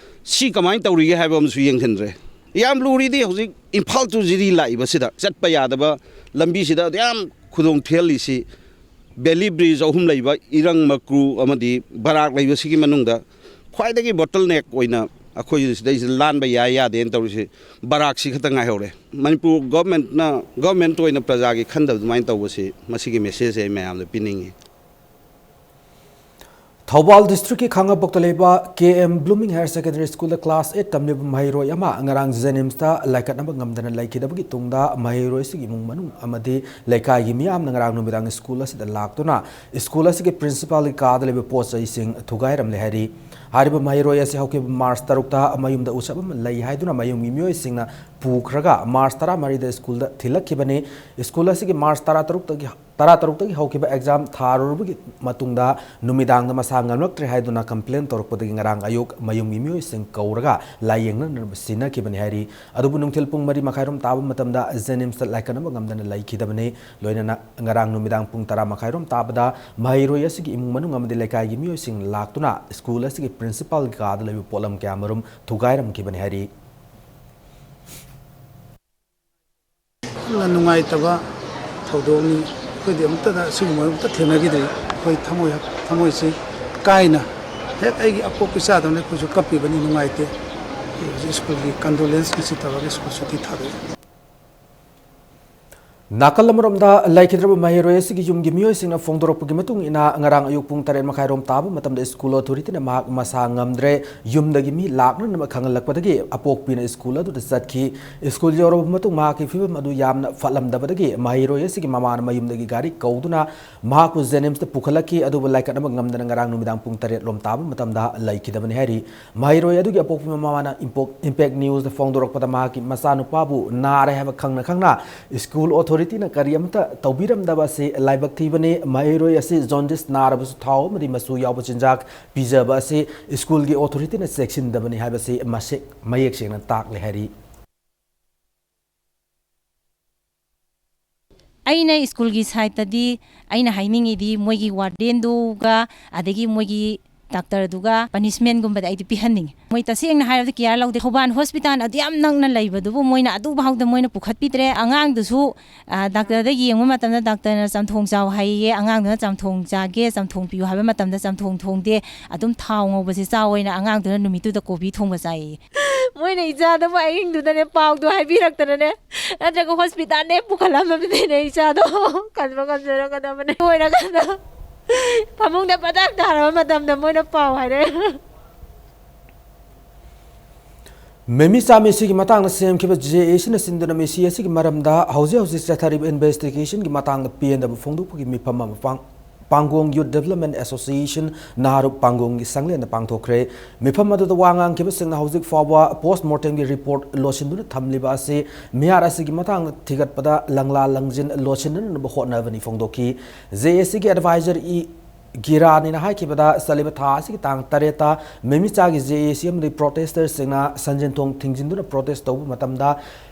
ꯁꯤ ꯀꯃꯥꯏꯅ ꯇꯧꯔꯤꯒꯦ ꯍꯥꯏꯕ ꯑꯃꯁꯨ ꯌꯦꯡꯁꯤꯟꯗ꯭ꯔꯦ꯫ ꯌꯥꯝ ꯂꯨꯔꯤꯗꯤ ꯍꯧꯖꯤꯛ ꯏꯝꯐꯥꯜ to ꯖꯤꯔꯤ ꯂꯥꯛꯏꯕꯁꯤꯗ ꯆꯠꯄ ꯌꯥꯗꯕ ꯂꯝꯕꯤꯁꯤꯗ ꯌꯥꯝ ꯈꯨꯗꯣꯡ ꯊꯤꯍꯜꯂꯤꯁꯤ ꯕꯦꯂꯤ ꯕ꯭ꯔꯤꯖ ꯑꯍꯨꯝ ꯂꯩꯕ, ꯏꯔꯪ, ꯃꯀ꯭ꯔꯨ ꯑꯃꯗꯤ ꯕꯔꯥꯛ ꯂꯩꯕꯁꯤꯒꯤ ꯃꯅꯨꯡꯗ ꯈ꯭ꯋꯥꯏꯗꯒꯤ ꯕꯣꯇꯜꯅꯦꯛ ꯑꯣꯏꯅ ꯑꯩꯈꯣꯏ ꯁꯤꯗꯩꯁꯤꯗ ꯂꯥꯟꯕ ꯌꯥꯏ ꯌꯥꯗꯦꯅ ꯇꯧꯔꯤꯁꯤ ꯕꯔꯥꯛꯁꯤ ꯈꯛꯇ ꯉꯥꯏꯍꯧꯔꯦ꯫ ꯃꯅꯤꯄꯨꯔ ꯒꯣꯔꯃꯦꯟꯠꯅ, ꯒꯣꯔꯃꯦꯟꯠ ꯑꯣꯏꯅ ꯄ꯭ꯔꯖꯥꯒꯤ ꯈꯟꯗꯕ ꯑꯗꯨꯃꯥꯏꯅ ꯇꯧꯕꯁꯤ ꯃꯁꯤꯒꯤ ꯃꯦꯁꯦꯖꯁꯦ ꯑꯩ ꯃꯌꯥꯝꯗ ꯄꯤꯅꯤꯡꯉꯤ꯫ ꯊꯧꯕꯥꯜ ꯗꯤꯁꯇ꯭ꯔꯤꯛꯀꯤ ꯈꯥꯡꯉꯕꯣꯛꯇ ꯂꯩꯕ ꯀꯦ ꯑꯦꯝ ꯕ꯭ꯂꯨꯃꯤꯡ ꯍꯥꯌꯔ ꯁꯦꯀꯦꯟꯗꯔꯤ ꯁ꯭ꯀꯨꯜꯗ ꯀ꯭ꯂꯥꯁ ꯑꯩꯠ ꯇꯝꯂꯤꯕ ꯃꯍꯩꯔꯣꯏ ꯑꯃ ꯉꯔꯥꯡ ꯖꯦꯅꯤꯝꯁꯇ ꯂꯥꯏꯀꯠꯅꯕ ꯉꯝꯗꯅ ꯂꯩꯈꯤꯗꯕꯒꯤ ꯇꯨꯡꯗ ꯃꯍꯩꯔꯣꯏ ꯑꯁꯤꯒꯤ ꯏꯃꯨꯡ ꯃꯅꯨꯡ ꯑꯃꯗꯤ ꯂꯩꯀꯥꯏꯒꯤ ꯃꯤꯌꯥꯝꯅ ꯉꯔꯥꯡ ꯅꯨꯃꯤꯗꯥꯡ ꯁ꯭ꯀꯨꯜ ꯑꯁꯤꯗ ꯂꯥꯛꯇꯨꯅ ꯁ꯭ꯀꯨꯜ ꯑꯁꯤꯒꯤ ꯄ꯭ꯔꯤꯟꯁꯤꯄꯥꯜꯒꯤ ꯀꯥꯗ ꯂꯩꯕ ꯄꯣꯠ ꯆꯩꯁꯤꯡ ꯊꯨꯒꯥꯏꯔꯝꯂꯦ ꯍꯥꯏꯔꯤ꯫ ꯍꯥꯏꯔꯤꯕ ꯃꯍꯩꯔꯣꯏ ꯑꯁꯤ ꯍꯧꯈꯤꯕ ꯃꯥꯔꯆ ꯇꯔꯨꯛꯇ ꯃꯌꯨꯝꯗ ꯎꯁꯕ ꯑꯃ ꯂꯩ ꯍꯥꯏꯗꯨꯅ ꯃꯌꯨꯝꯒꯤ ꯃꯤꯑꯣꯏꯁꯤꯡꯅ ꯄꯨꯈ꯭ꯔꯒ ꯃꯥꯔꯆ ꯇꯔꯥꯃꯔꯤꯗ ꯁ꯭ꯀꯨꯜꯗ ꯊꯤꯜꯂꯛꯈꯤꯕꯅꯤ꯫ ꯁ꯭ꯀꯨꯜ ꯑꯁꯤꯒꯤ ꯃꯥꯔꯆ ꯇꯔꯥꯇꯔꯨꯛꯇꯒꯤ ꯇꯔꯥꯇꯔꯨꯛꯇꯒꯤ ꯍꯧꯈꯤꯕ ꯑꯦꯛꯖꯥꯝ ꯊꯥꯔꯨꯔꯕꯒꯤ ꯃꯇꯨꯡꯗ ꯅꯨꯃꯤꯗꯥꯡꯗ ꯃꯁꯥ ꯉꯝꯂꯛꯇ꯭ꯔꯦ ꯍꯥꯏꯗꯨꯅ ꯀꯝꯄ꯭ꯂꯦꯟ ꯇꯧꯔꯛꯄꯗꯒꯤ ꯉꯔꯥꯡ ꯑꯌꯨꯛ ꯃꯌꯨꯝꯒꯤ ꯃꯤꯑꯣꯏꯁꯤꯡ ꯀꯧꯔꯒ ꯂꯥꯏꯌꯦꯡꯅꯅꯕ ꯁꯤꯟꯅꯈꯤꯕꯅꯤ ꯍꯥꯏꯔꯤ꯫ ꯑꯗꯨꯕꯨ ꯅꯨꯡꯊꯤꯜ ꯄꯨꯡ ꯃꯔꯤ ꯃꯈꯥꯏꯔꯣꯝ ꯇꯥꯕ ꯃꯇꯝꯗ ꯖꯦꯅꯤꯝꯁꯇ ꯂꯥꯏꯀꯠꯅꯕ ꯉꯝꯗꯅ ꯂꯩꯈꯤꯗꯕꯅꯤ꯫ ꯂꯣꯏꯅꯅ ꯉꯔꯥꯡ ꯅꯨꯃꯤꯗꯥꯡ ꯄꯨꯡ ꯇꯔꯥ ꯃꯈꯥꯏꯔꯣꯝ ꯇꯥꯕꯗ ꯃꯍꯩꯔꯣꯏ ꯑꯁꯤꯒꯤ ꯏꯃꯨꯡ ꯃꯅꯨꯡ ꯑꯃꯗꯤ ꯂꯩꯀꯥꯏꯒꯤ ꯃꯤꯑꯣꯏꯁꯤꯡ ꯂꯥꯛꯇꯨꯅ ꯁ꯭ꯀꯨꯜ ꯑꯁꯤꯒꯤ ꯄ꯭ꯔꯤꯟꯁꯤꯄꯥꯜꯒꯤ ꯀꯥꯗ ꯂꯩꯕ ꯄꯣꯠꯂꯝ ꯀꯌꯥꯃꯔꯨꯝ ꯊꯨꯒꯥꯏꯔꯝꯈꯤꯕꯅꯤ ꯍꯥꯏꯔꯤ꯫ ꯌꯥꯝꯅ ꯅꯨꯡꯉꯥꯏꯇꯕ ꯊꯧꯗꯣꯛꯅꯤ꯫ ꯑꯩꯈꯣꯏꯗꯤ ꯑꯃꯨꯛꯇꯗ ꯑꯁꯤꯒꯨꯝꯕ ꯑꯃꯨꯛꯇ ꯊꯦꯡꯅꯈꯤꯗ꯭ꯔꯤ꯫ ꯑꯩꯈꯣꯏ ꯊꯃꯣꯏ ꯊꯃꯣꯏꯁꯤ ꯀꯥꯏꯅ ꯍꯦꯛ ꯑꯩꯒꯤ ꯑꯄꯣꯛꯄ ꯏꯆꯥꯗꯧꯅ ꯑꯩꯈꯣꯏꯁꯨ ꯀꯞꯄꯤꯕꯅꯤ꯫ ꯅꯨꯡꯉꯥꯏꯇꯦ꯫ ꯑꯩ ꯍꯧꯖꯤꯛ ꯁ꯭ꯀꯨꯜꯒꯤ ꯀꯟꯗꯣꯂꯦꯟꯁ ꯉꯁꯤ ꯇꯧꯔꯒ ꯁ꯭ꯀꯨꯜ ꯁꯨꯇꯤ ꯊꯥꯗꯣꯛꯑꯦ꯫ ꯅꯥꯀꯜ ꯑꯃꯔꯣꯝꯗ ꯂꯩꯈꯤꯗ꯭ꯔꯕ ꯃꯍꯩꯔꯣꯏ ꯑꯁꯤꯒꯤ ꯌꯨꯝꯒꯤ ꯃꯤꯑꯣꯏꯁꯤꯡꯅ ꯐꯣꯡꯗꯣꯔꯛꯄꯒꯤ ꯃꯇꯨꯡ ꯏꯟꯅ ꯉꯔꯥꯡ ꯑꯌꯨꯛ ꯄꯨꯡ ꯇꯔꯦꯠ ꯃꯈꯥꯏꯔꯣꯝ ꯇꯥꯕ ꯃꯇꯝꯗ ꯁ꯭ꯀꯨꯜ ꯑꯣꯊꯣꯔꯤꯇꯤꯅ ꯃꯍꯥꯛ ꯃꯁꯥ ꯉꯝꯗ꯭ꯔꯦ, ꯌꯨꯝꯗꯒꯤ ꯃꯤ ꯂꯥꯛꯅꯅꯕ ꯈꯪꯍꯜꯂꯛꯄꯗꯒꯤ ꯑꯄꯣꯛꯄꯤꯅ ꯁ꯭ꯀꯨꯜ ꯑꯗꯨꯗ ꯆꯠꯈꯤ꯫ ꯁ꯭ꯀꯨꯜ ꯌꯧꯔꯕ ꯃꯇꯨꯡ ꯃꯍꯥꯛꯀꯤ ꯐꯤꯕꯝ ꯑꯗꯨ ꯌꯥꯝꯅ ꯐꯠꯂꯝꯗꯕꯗꯒꯤ ꯃꯍꯩꯔꯣꯏ ꯑꯁꯤꯒꯤ ꯃꯃꯥꯅ ꯃꯌꯨꯝꯗꯒꯤ ꯒꯥꯔꯤ ꯀꯧꯗꯨꯅ ꯃꯍꯥꯛꯄꯨ ꯖꯦꯅꯤꯝꯁꯇ ꯄꯨꯈꯠꯂꯛꯈꯤ꯫ ꯑꯗꯨꯕꯨ ꯂꯥꯏꯀꯠꯅꯕ ꯉꯝꯗꯅ ꯉꯔꯥꯡ ꯅꯨꯃꯤꯗꯥꯡ ꯄꯨꯡ ꯇꯔꯦꯠ ꯂꯣꯝ ꯇꯥꯕ ꯃꯇꯝꯗ ꯂꯩꯈꯤꯗꯕꯅꯤ ꯍꯥꯏꯔꯤ꯫ ꯃꯍꯩꯔꯣꯏ ꯑꯗꯨꯒꯤ ꯑꯄꯣꯛꯄ ꯃꯃꯥꯅ ꯏꯝꯄꯣꯛ-, ꯏꯝꯄꯦꯛ ꯅ꯭ꯌꯨꯁꯇ ꯐꯣꯡꯗꯣꯔꯛꯄꯗ ꯃꯍꯥꯛꯀꯤ ꯃꯆꯥꯅꯨꯄꯥꯕꯨ ꯅꯥꯔꯦ ꯍꯥꯏꯕ ꯈꯪꯅ ꯈꯪꯅ ꯁ꯭ꯀꯨꯜ ꯑꯣꯊꯣꯔꯤꯇꯤꯅ ꯀꯔꯤ ꯑꯃꯠꯇ ꯇꯧꯕꯤꯔꯝꯗꯕ ꯑꯁꯤ ꯂꯥꯏꯕꯛ ꯊꯤꯕꯅꯤ꯫ ꯃꯍꯩꯔꯣꯏ ꯑꯁꯤ ꯖꯣꯟꯗꯤꯁ ꯅꯥꯔꯕꯁꯨ ꯊꯥꯎ ꯑꯃꯗꯤ ꯃꯆꯨ ꯌꯥꯎꯕ ꯆꯤꯟꯖꯥꯛ ꯄꯤꯖꯕ ꯑꯁꯤ ꯁ꯭ꯀꯨꯜꯒꯤ ꯑꯣꯊꯣꯔꯤꯇꯤꯅ ꯆꯦꯛꯁꯤꯟꯗꯕꯅꯤ ꯍꯥꯏꯕꯁꯤ ꯃꯁꯦꯛ ꯃꯌꯦꯛ ꯁꯦꯡꯅ ꯇꯥꯛꯂꯦ ꯍꯥꯏꯔꯤ꯫ ꯑꯩꯅ ꯁ꯭ꯀꯨꯜꯒꯤ ꯁꯥꯏꯠꯇꯗꯤ ꯑꯩꯅ ꯍꯥꯏꯅꯤꯡꯉꯤꯗꯤ ꯃꯣꯏꯒꯤ ꯋꯥꯔꯗꯦꯟꯗꯨꯒ ꯑꯗꯒꯤ ꯃꯣꯏꯒꯤ ꯗꯥꯛꯇꯔꯗꯨꯒ ꯄꯅꯤꯁꯃꯦꯟꯒꯨꯝꯕꯗꯤ ꯑꯩꯗꯤ ꯄꯤꯍꯟꯅꯤꯡꯉꯤ꯫ ꯃꯣꯏ ꯇꯁꯦꯡꯅ ꯍꯥꯏꯔꯕꯗ ꯀꯤꯌꯥꯔ ꯂꯧꯗꯦ꯫ ꯊꯧꯕꯥꯜ ꯍꯣꯁꯄꯤꯇꯥꯜ ꯑꯗꯨ ꯌꯥꯝ ꯅꯛꯅ ꯂꯩꯕꯗꯨꯕꯨ ꯃꯣꯏꯅ ꯑꯗꯨꯐꯥꯎꯗ ꯃꯣꯏꯅ ꯄꯨꯈꯠꯄꯤꯗ꯭ꯔꯦ꯫ ꯑꯉꯥꯡꯗꯨꯁꯨ, ꯑ, ꯗꯥꯛꯇꯔꯗ ꯌꯦꯡꯕ ꯃꯇꯝꯗ ꯗꯥꯛꯇꯔꯅ ꯆꯝꯊꯣꯡ ꯆꯥꯎ ꯍꯥꯏꯌꯦ꯫ ꯑꯉꯥꯡꯗꯨꯅ ꯆꯝꯊꯣꯡ ꯆꯥꯒꯦ, ꯆꯝꯊꯣꯡ ꯄꯤꯌꯨ ꯍꯥꯏꯕ ꯃꯇꯝꯗ ꯆꯝꯊꯣꯡ ꯊꯣꯡꯗꯦ꯫ ꯑꯗꯨꯝ ꯊꯥꯎ ꯉꯧꯕꯁꯦ ꯆꯥꯎ ꯍꯥꯏꯅ ꯑꯉꯥꯡꯗꯨꯅ ꯅꯨꯃꯤꯠꯇꯨꯗ ꯀꯣꯕꯤ ꯊꯣꯡꯕ ꯆꯥꯏꯌꯦ꯫ ꯃꯣꯏꯅ ꯏꯆꯥꯗꯕꯨ ꯑꯍꯤꯡꯗꯨꯗꯅꯦ ꯄꯥꯎꯗꯣ ꯍꯥꯏꯕꯤꯔꯛꯇꯅꯅꯦ, ꯅꯠꯇ꯭ꯔꯒ ꯍꯣꯁꯄꯤꯇꯥꯜꯗ ꯍꯦꯛ ꯄꯨꯈꯠꯂꯝꯃꯕꯗꯤꯅꯦ ꯏꯆꯥꯗꯣ ꯀꯟꯕ ꯉꯝꯖꯔꯛꯀꯗꯕꯅꯦ꯫ ꯂꯣꯏꯔꯀꯥꯟꯗ ꯐꯃꯨꯡꯗ ꯄꯗꯥꯛ ꯇꯥꯔꯕ ꯃꯇꯝꯗ ꯃꯣꯏꯅ ꯄꯥꯎ ꯍꯥꯏꯔꯛꯑꯦ꯫ ꯃꯦꯃꯤ ꯆꯥꯃꯤꯁꯤꯒꯤ ꯃꯇꯥꯡꯗ ꯁꯦꯝꯈꯤꯕ ꯖꯦ ꯑꯦ ꯁꯤꯅ ꯁꯤꯟꯗꯨꯅ ꯃꯦꯁꯤ ꯑꯁꯤꯒꯤ ꯃꯔꯝꯗ ꯍꯧꯖꯤꯛ ꯍꯧꯖꯤꯛ ꯆꯠꯊꯔꯤꯕ ꯏꯟꯚꯦꯁꯇꯤꯒꯦꯁꯟꯒꯤ ꯃꯇꯥꯡꯗ ꯄꯦꯟꯗꯕ ꯐꯣꯡꯗꯣꯛꯄꯒꯤ ꯃꯤꯐꯝ ꯑꯃ ꯄꯥꯡ-, ꯄꯥꯡꯒꯣꯡ ꯌꯨꯠ ꯗꯦꯕꯂꯞꯃꯦꯟ ꯑꯦꯁꯣꯁꯤꯌꯦꯁꯟ ꯅꯥꯔꯨꯛ ꯄꯥꯡꯒꯣꯡꯒꯤ ꯁꯪꯂꯦꯟꯗ ꯄꯥꯡꯊꯣꯛꯈ꯭ꯔꯦ꯫ ꯃꯤꯐꯝ ꯑꯗꯨꯗ ꯋꯥ ꯉꯥꯡꯈꯤꯕꯁꯤꯡꯅ ꯍꯧꯖꯤꯛ ꯐꯥꯎꯕ ꯄꯣꯁ ꯃꯣꯔꯇꯦꯝꯒꯤ ꯔꯤꯄꯣꯔꯠ ꯂꯣꯠꯁꯤꯟꯗꯨꯅ ꯊꯝꯂꯤꯕ ꯑꯁꯤ ꯃꯤꯍꯥꯠ ꯑꯁꯤꯒꯤ ꯃꯇꯥꯡꯗ ꯊꯤꯒꯠꯄꯗ ꯂꯪꯂꯥ ꯂꯪꯖꯤꯟ ꯂꯣꯠꯁꯤꯟꯅꯅꯕ ꯍꯣꯠꯅꯕꯅꯤ ꯐꯣꯡꯗꯣꯛꯈꯤ꯫ ꯖꯦ ꯑꯦ ꯁꯤꯒꯤ ꯑꯦꯗꯚꯥꯏꯖꯔ ꯏ ꯒꯤꯔꯥꯅꯤꯅ ꯍꯥꯏꯈꯤꯕꯗ, ꯆꯠꯂꯤꯕ ꯊꯥ ꯑꯁꯤꯒꯤ ꯇꯥꯡ ꯇꯔꯦꯠꯇ ꯃꯦꯃꯤꯆꯥꯒꯤ ꯖꯦ ꯑꯦ ꯁꯤ ꯑꯃꯗꯤ ꯄ꯭ꯔꯣꯇꯦꯁꯇꯔꯁꯤꯡꯅ ꯁꯟꯖꯦꯟꯊꯣꯡ ꯊꯤꯡꯖꯤꯟꯗꯨꯅ ꯄ꯭ꯔꯣꯇꯦꯁ ꯇꯧꯕ ꯃꯇꯝꯗ,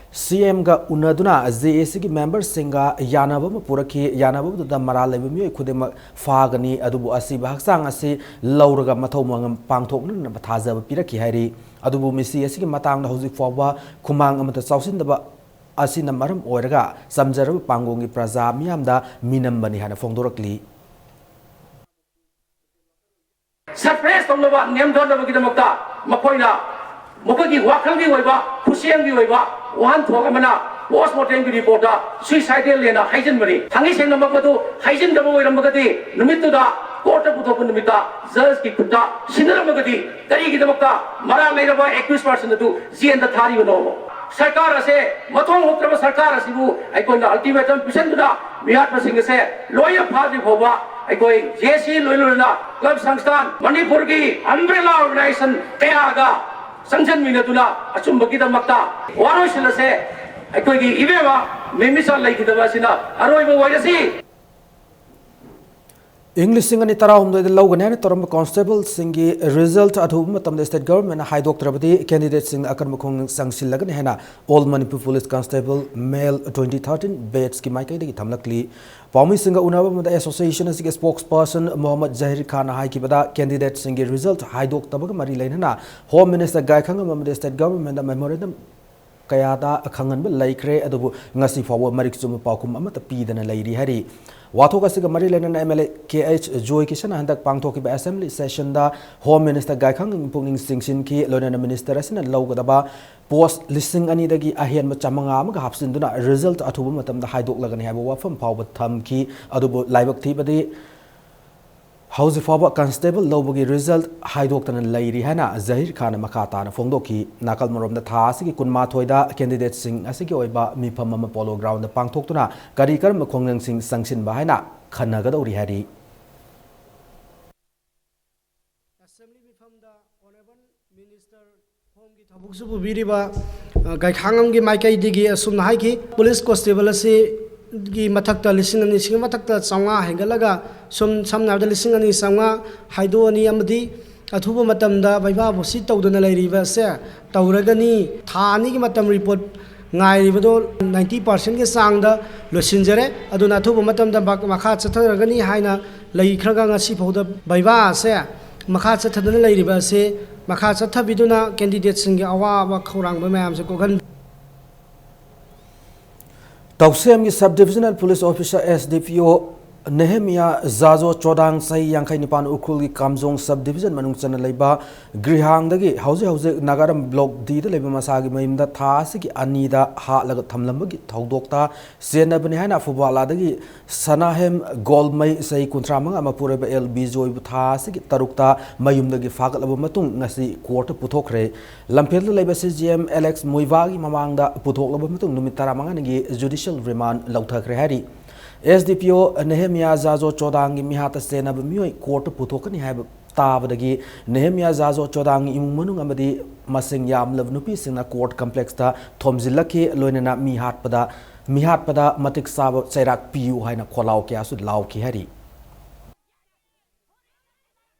ꯁꯤ ꯑꯦꯝꯒ ꯎꯅꯗꯨꯅ ꯖꯦ ꯑꯦ ꯁꯤꯒꯤ ꯃꯦꯝꯕꯔꯁꯤꯡꯒ ꯌꯥꯅꯕ ꯑꯃ ꯄꯨꯔꯛꯈꯤ꯫ ꯌꯥꯅꯕꯗꯨꯗ ꯃꯔꯥꯜ ꯂꯩꯕ ꯃꯤꯑꯣꯏ ꯈꯨꯗꯤꯡꯃꯛ ꯐꯥꯒꯅꯤ, ꯑꯗꯨꯕꯨ ꯑꯁꯤꯕ ꯍꯛꯆꯥꯡ ꯑꯁꯤ ꯂꯧꯔꯒ ꯃꯊꯧ ꯃꯉꯝ ꯄꯥꯡꯊꯣꯛꯅꯅꯕ ꯊꯥꯖꯕ ꯄꯤꯔꯛꯈꯤ ꯍꯥꯏꯔꯤ꯫ ꯑꯗꯨꯕꯨ ꯃꯦꯁꯤ ꯑꯁꯤꯒꯤ ꯃꯇꯥꯡꯗ ꯍꯧꯖꯤꯛ ꯐꯥꯎꯕ ꯈꯨꯃꯥꯡ ꯑꯃꯠꯇ ꯆꯥꯎꯁꯤꯟꯗꯕ ꯑꯁꯤꯅ ꯃꯔꯝ ꯑꯣꯏꯔꯒ ꯆꯝꯖꯔꯕ ꯄꯥꯡꯒꯣꯡꯒꯤ ꯄ꯭ꯔꯖꯥ ꯃꯤꯌꯥꯝꯗ ꯃꯤꯅꯝꯕꯅꯤ ꯍꯥꯏꯅ ꯐꯣꯡꯗꯣꯔꯛꯂꯤ꯫ ꯁꯔꯄ꯭ꯔꯦꯁ ꯇꯧꯅꯕ, ꯅꯦꯝꯊꯅꯕꯒꯤꯗꯃꯛꯇ ꯃꯈꯣꯏꯅ ꯃꯈꯣꯏꯒꯤ ꯋꯥꯈꯜꯒꯤ ꯑꯣꯏꯕ, ꯈꯨꯠꯁꯦꯝꯒꯤ ꯑꯣꯏꯕ ꯋꯥꯍꯟꯊꯣꯛ ꯑꯃꯅ ꯄꯣꯁ ꯃꯣꯔꯇꯦꯝꯒꯤ ꯔꯤꯄꯣꯔꯠꯇ ꯁꯨꯏꯁꯥꯏꯗꯦꯜꯅꯦꯅ ꯍꯥꯏꯖꯤꯟꯕꯅꯤ꯫ ꯊꯥꯡꯒꯩ ꯁꯦꯡꯅꯃꯛ ꯃꯗꯨ ꯍꯥꯏꯖꯤꯟꯗꯕ ꯑꯣꯏꯔꯝꯃꯒꯗꯤ, ꯅꯨꯃꯤꯠꯇꯨꯗ ꯀꯣꯔꯠꯇ ꯄꯨꯊꯣꯛꯄ ꯅꯨꯃꯤꯠꯇ ꯖꯖꯀꯤ ꯈꯨꯠꯇ ꯁꯤꯟꯅꯔꯝꯃꯒꯗꯤ, ꯀꯔꯤꯒꯤꯗꯃꯛꯇ ꯃꯔꯥꯜ ꯂꯩꯔꯕ ꯑꯦꯀ꯭ꯌꯨꯁ ꯄꯥꯔꯁꯟ ꯑꯗꯨ ꯖꯦꯜꯗ ꯊꯥꯔꯤꯕꯅꯣ? ꯁꯔꯀꯥꯔ ꯑꯁꯦ, ꯃꯊꯣꯡ ꯍꯨꯛꯇ꯭ꯔꯕ ꯁꯔꯀꯥꯔ ꯑꯁꯤꯕꯨ ꯑꯩꯈꯣꯏꯅ ꯑꯜꯇꯤꯃꯦꯇꯝ ꯄꯤꯁꯟꯗꯨꯅ ꯃꯤꯍꯥꯠꯄꯁꯤꯡ ꯑꯁꯦ ꯂꯣꯏꯅ ꯐꯥꯗ꯭ꯔꯤ ꯐꯥꯎꯕ ꯑꯩꯈꯣꯏ ꯖꯦ ꯑꯦ ꯁꯤ ꯂꯣꯏ ꯂꯣꯏꯅꯅ ꯀ꯭ꯂꯕ ꯁꯪꯁꯊꯥꯟ, ꯃꯅꯤꯄꯨꯔꯒꯤ ꯑꯝꯕ꯭ꯔꯦꯂꯥ ꯑꯣꯔꯒꯅꯥꯏꯖꯦꯁꯟ ꯀꯌꯥꯒ ꯆꯪꯁꯤꯟꯃꯤꯟꯅꯗꯨꯅ ꯑꯆꯨꯝꯕꯒꯤ ꯗꯃꯛꯇ ꯋꯥꯔꯣꯏꯁꯤꯜ ꯑꯁꯦ ꯑꯩꯈꯣꯏꯒꯤ ꯏꯕꯦꯝꯃ ꯃꯦꯃꯤꯆꯥ ꯂꯩꯈꯤꯗꯕ ꯑꯁꯤꯅ ꯑꯔꯣꯏꯕ ꯑꯣꯏꯔꯁꯤ꯫ ꯏꯪ ꯂꯤꯁꯤꯡ ꯑꯅꯤ ꯇꯔꯥꯍꯨꯝꯗꯣꯏꯗ ꯂꯧꯒꯅꯤ ꯍꯥꯏꯅ ꯇꯧꯔꯝꯕ ꯀꯣꯟꯁꯇꯦꯕꯜꯁꯤꯡꯒꯤ ꯔꯤꯖꯜꯠ ꯑꯊꯨꯕ ꯃꯇꯝꯗ ꯁ꯭ꯇꯦꯠ ꯒꯚꯔꯟꯃꯦꯟꯠꯅ ꯍꯥꯏꯗꯣꯛꯇ꯭ꯔꯕꯗꯤ ꯀꯦꯟꯗꯤꯗꯦꯠꯁꯤꯡꯅ ꯑꯀꯟꯕ ꯈꯣꯡꯖꯪ ꯆꯪꯁꯤꯜꯂꯒꯅꯤ ꯍꯥꯏꯅ All Manipur Police Constable Male twenty thirteen batchꯀꯤ ꯃꯥꯏꯀꯩꯗꯒꯤ ꯊꯝꯂꯛꯂꯤ꯫ ꯄꯥꯎꯃꯤꯁꯤꯡꯒ ꯎꯅꯕ ꯑꯃꯗ ꯑꯦꯁꯣꯁꯤꯌꯦꯁꯟ ꯑꯁꯤꯒꯤ ꯁ꯭ꯄꯣꯛꯁꯄꯔꯁꯟ ꯃꯣꯍꯝꯃꯗ ꯖꯍꯤꯔ ꯈꯥꯟꯅ ꯍꯥꯏꯈꯤꯕꯗ, ꯀꯦꯟꯗꯤꯗꯦꯠꯁꯤꯡꯒꯤ ꯔꯤꯖꯜꯠ ꯍꯥꯏꯗꯣꯛꯇꯕꯒ ꯃꯔꯤ ꯂꯩꯅꯅ ꯍꯣꯝ ꯃꯤꯅꯤꯁꯇꯔ ꯒꯥꯏꯈꯪꯉꯝ ꯑꯃꯗꯤ ꯁ꯭ꯇꯦꯠ ꯒꯚꯔꯟꯃꯦꯟꯠꯇ ꯃꯦꯃꯣꯔꯦꯟꯗꯝ ꯀꯌꯥꯗ ꯈꯪꯍꯟꯕ ꯂꯩꯈ꯭ꯔꯦ꯫ ꯑꯗꯨꯕꯨ ꯉꯁꯤ ꯐꯥꯎꯕ ꯃꯔꯤꯛ ꯆꯨꯝꯕ ꯄꯥꯎꯈꯨꯝ ꯑꯃꯠꯇ ꯄꯤꯗꯅ ꯂꯩꯔꯤ ꯍꯥꯏꯔꯤ꯫ ꯋꯥꯊꯣꯛ ꯑꯁꯤꯒ ꯃꯔꯤ ꯂꯩꯅꯅ M L A K H Joy ꯀꯤꯁꯟꯅ ꯍꯟꯗꯛ ꯄꯥꯡꯊꯣꯛꯈꯤꯕ ꯑꯦꯁꯦꯝꯕ꯭ꯂꯤ ꯁꯦꯁꯟꯗ ꯍꯣꯝ ꯃꯤꯅꯤꯁꯇꯔ ꯒꯥꯏꯈꯪ ꯄꯨꯛꯅꯤꯡ ꯆꯤꯡꯁꯤꯟꯈꯤ꯫ ꯂꯣꯏꯅꯅ ꯃꯤꯅꯤꯁꯇꯔ ꯑꯁꯤꯅ ꯂꯧꯒꯗꯕ ꯄꯣꯁ ꯂꯤꯁꯤꯡ ꯑꯅꯤꯗꯒꯤ ꯑꯍꯦꯟꯕ ꯆꯥꯃꯉꯥ ꯑꯃꯒ ꯍꯥꯞꯆꯤꯟꯗꯨꯅ ꯔꯤꯖꯜꯠ ꯑꯊꯨꯕ ꯃꯇꯝꯗ ꯍꯥꯏꯗꯣꯛꯂꯒꯅꯤ ꯍꯥꯏꯕ ꯋꯥꯐꯝ ꯐꯥꯎꯕ ꯊꯝꯈꯤ꯫ ꯑꯗꯨꯕꯨ ꯂꯥꯏꯕꯛ ꯊꯤꯕꯗꯤ, ꯍꯧꯖꯤꯛ ꯐꯥꯎꯕ ꯀꯟꯁꯇꯦꯕꯜ ꯂꯧꯕꯒꯤ ꯔꯤꯖꯜꯠ ꯍꯥꯏꯗꯣꯛꯇꯅ ꯂꯩꯔꯤ ꯍꯥꯏꯅ ꯖꯍꯤꯔ ꯈꯥꯟꯅ ꯃꯈꯥ ꯇꯥꯅ ꯐꯣꯡꯗꯣꯛꯈꯤ꯫ ꯅꯥꯀꯜ ꯑꯃꯔꯣꯝꯗ, ꯊꯥ ꯑꯁꯤꯒꯤ ꯀꯨꯟꯃꯥꯊꯣꯏꯗ ꯀꯦꯟꯗꯤꯗꯦꯠꯁꯤꯡ ꯑꯁꯤꯒꯤ ꯑꯣꯏꯕ ꯃꯤꯐꯝ ꯑꯃ ꯄꯣꯂꯣ ꯒ꯭ꯔꯥꯎꯟꯗ ꯄꯥꯡꯊꯣꯛꯇꯨꯅ ꯀꯔꯤ ꯀꯔꯝꯕ ꯈꯣꯡꯖꯪꯁꯤꯡ ꯆꯪꯁꯤꯟꯕ ꯍꯥꯏꯅ ꯈꯟꯅꯒꯗꯧꯔꯤ ꯍꯥꯏꯔꯤ꯫ ꯑꯦꯁꯦꯝꯕ꯭ꯂꯤ ꯃꯤꯐꯝꯗ ꯑꯣꯅꯔꯦꯕꯜ ꯃꯤꯅꯤꯁꯇꯔ ꯍꯣꯝꯒꯤ ꯊꯕꯛꯁꯨ ꯄꯨꯕꯤꯔꯤꯕ, ꯑ, ꯒꯥꯏꯈꯥꯉꯝꯒꯤ ꯃꯥꯏꯀꯩꯗꯒꯤ ꯑꯁꯨꯝꯅ ꯍꯥꯏꯈꯤ, ꯄꯨꯂꯤꯁ ꯀꯣꯟꯁꯇꯦꯕꯜ ꯑꯁꯤꯒꯤ ꯃꯊꯛꯇ ꯂꯤꯁꯤꯡ ꯑꯅꯤ, ꯂꯤꯁꯤꯡ ꯑꯃ ꯃꯊꯛꯇ ꯆꯥꯝꯃꯉꯥ ꯍꯦꯟꯒꯠꯂꯒ ꯁꯨꯝ ꯁꯝꯅ ꯍꯥꯏꯔꯕꯗ ꯂꯤꯁꯤꯡ ꯑꯅꯤ ꯆꯥꯝꯃꯉꯥ ꯍꯥꯏꯗꯣꯛꯑꯅꯤ ꯑꯃꯗꯤ ꯑꯊꯨꯕ ꯃꯇꯝꯗ ꯕꯩꯕꯥꯕꯨ ꯁꯤ ꯇꯧꯗꯅ ꯂꯩꯔꯤꯕ ꯑꯁꯦ ꯇꯧꯔꯒꯅꯤ꯫ ꯊꯥ ꯑꯅꯤꯒꯤ ꯃꯇꯝ ꯔꯤꯄꯣꯔꯠ ꯉꯥꯏꯔꯤꯕꯗꯣ ꯅꯥꯏꯟꯇꯤ ꯄꯥꯔꯁꯦꯟꯒꯤ ꯆꯥꯡꯗ ꯂꯣꯏꯁꯤꯟꯖꯔꯦ꯫ ꯑꯗꯨꯅ ꯑꯊꯨꯕ ꯃꯇꯝꯗ ꯃꯈꯥ ꯆꯠꯊꯔꯒꯅꯤ ꯍꯥꯏꯅ ꯂꯩꯈ꯭ꯔꯒ ꯉꯁꯤ ꯐꯥꯎꯗ ꯕꯩꯕꯥ ꯑꯁꯦ ꯃꯈꯥ ꯆꯠꯊꯗꯨꯅ ꯂꯩꯔꯤꯕ ꯑꯁꯤ ꯃꯈꯥ ꯆꯠꯊꯕꯤꯗꯨꯅ ꯀꯦꯟꯗꯤꯗꯦꯠꯁꯤꯡꯒꯤ ꯑꯋꯥꯕ ꯈꯧꯔꯥꯡꯕ ꯃꯌꯥꯝꯁꯦ ꯀꯣꯛꯍꯟ ꯇꯧꯁꯦꯝꯒꯤ Sub Divisional Police Officer, S D P O, ꯅꯦꯍꯦꯃꯤꯌꯥ ꯖꯥꯖꯣ ꯆꯣꯗꯥꯡ, ꯆꯍꯤ ꯌꯥꯡꯈꯩ ꯅꯤꯄꯥꯟ, ꯎꯈ꯭ꯔꯨꯜꯒꯤ ꯀꯥꯝꯖꯣꯡ Sub Division ꯃꯅꯨꯡ ꯆꯟꯅ ꯂꯩꯕ ꯒ꯭ꯔꯤꯍꯥꯡꯗꯒꯤ ꯍꯧꯖꯤꯛ ꯍꯧꯖꯤꯛ ꯅꯥꯒꯥꯔꯝ Block D ꯗ ꯂꯩꯕ ꯃꯁꯥꯒꯤ ꯃꯌꯨꯝꯗ ꯊꯥ ꯑꯁꯤꯒꯤ ꯑꯅꯤꯗ ꯍꯥꯠꯂꯒ ꯊꯝꯂꯝꯕꯒꯤ ꯊꯧꯗꯣꯛꯇ ꯆꯦꯟꯅꯕꯅꯤ ꯍꯥꯏꯅ ꯐꯨꯕꯥꯂꯥꯗꯒꯤ ꯁꯅꯥꯍꯦꯝ ꯒꯣꯜꯃꯩ, ꯆꯍꯤ ꯀꯨꯟꯊ꯭ꯔꯥ ꯃꯉꯥ, ꯃꯄꯨꯔꯣꯏꯕ ꯑꯦꯜ ꯕꯤꯖꯣꯏꯕꯨ ꯊꯥ ꯑꯁꯤꯒꯤ ꯇꯔꯨꯛꯇ ꯃꯌꯨꯝꯗꯒꯤ ꯐꯥꯒꯠꯂꯕ ꯃꯇꯨꯡ ꯉꯁꯤ ꯀꯣꯔꯠꯇ ꯄꯨꯊꯣꯛꯈ꯭ꯔꯦ꯫ ꯂꯝꯐꯦꯜꯗ ꯂꯩꯕ C G M Alex ꯃꯨꯏꯕꯥꯒꯤ ꯃꯃꯥꯡꯗ ꯄꯨꯊꯣꯛꯂꯕ ꯃꯇꯨꯡ ꯅꯨꯃꯤꯠ ꯇꯔꯥꯃꯉꯥꯅꯤꯒꯤ judicial remand ꯂꯧꯊꯈ꯭ꯔꯦ ꯍꯥꯏꯔꯤ꯫ S D P O ꯅꯦꯍꯦꯃꯤꯌꯥ ꯖꯥꯖꯣ ꯆꯣꯗꯥꯡꯒꯤ ꯃꯤꯍꯥꯠꯇ ꯆꯦꯟꯅꯕ ꯃꯤꯑꯣꯏ ꯀꯣꯔꯠꯇ ꯄꯨꯊꯣꯛꯀꯅꯤ ꯍꯥꯏꯕ ꯇꯥꯕꯗꯒꯤ ꯅꯦꯍꯦꯃꯤꯌꯥ ꯖꯥꯖꯣ ꯆꯣꯗꯥꯡꯒꯤ ꯏꯃꯨꯡ ꯃꯅꯨꯡ ꯑꯃꯗꯤ ꯃꯁꯤꯡ ꯌꯥꯝꯂꯕ ꯅꯨꯄꯤꯁꯤꯡꯅ ꯀꯣꯔꯠ ꯀꯝꯄ꯭ꯂꯦꯛꯁꯇ ꯊꯣꯝꯖꯤꯜꯂꯛꯈꯤ꯫ ꯂꯣꯏꯅꯅ ꯃꯤ ꯍꯥꯠꯄꯗ, ꯃꯤ ꯍꯥꯠꯄꯗ ꯃꯇꯤꯛ ꯆꯥꯕ ꯆꯩꯔꯥꯛ ꯄꯤꯌꯨ ꯍꯥꯏꯅ ꯈꯣꯜꯂꯥꯎ ꯀꯌꯥꯁꯨ ꯂꯥꯎꯈꯤ ꯍꯥꯏꯔꯤ꯫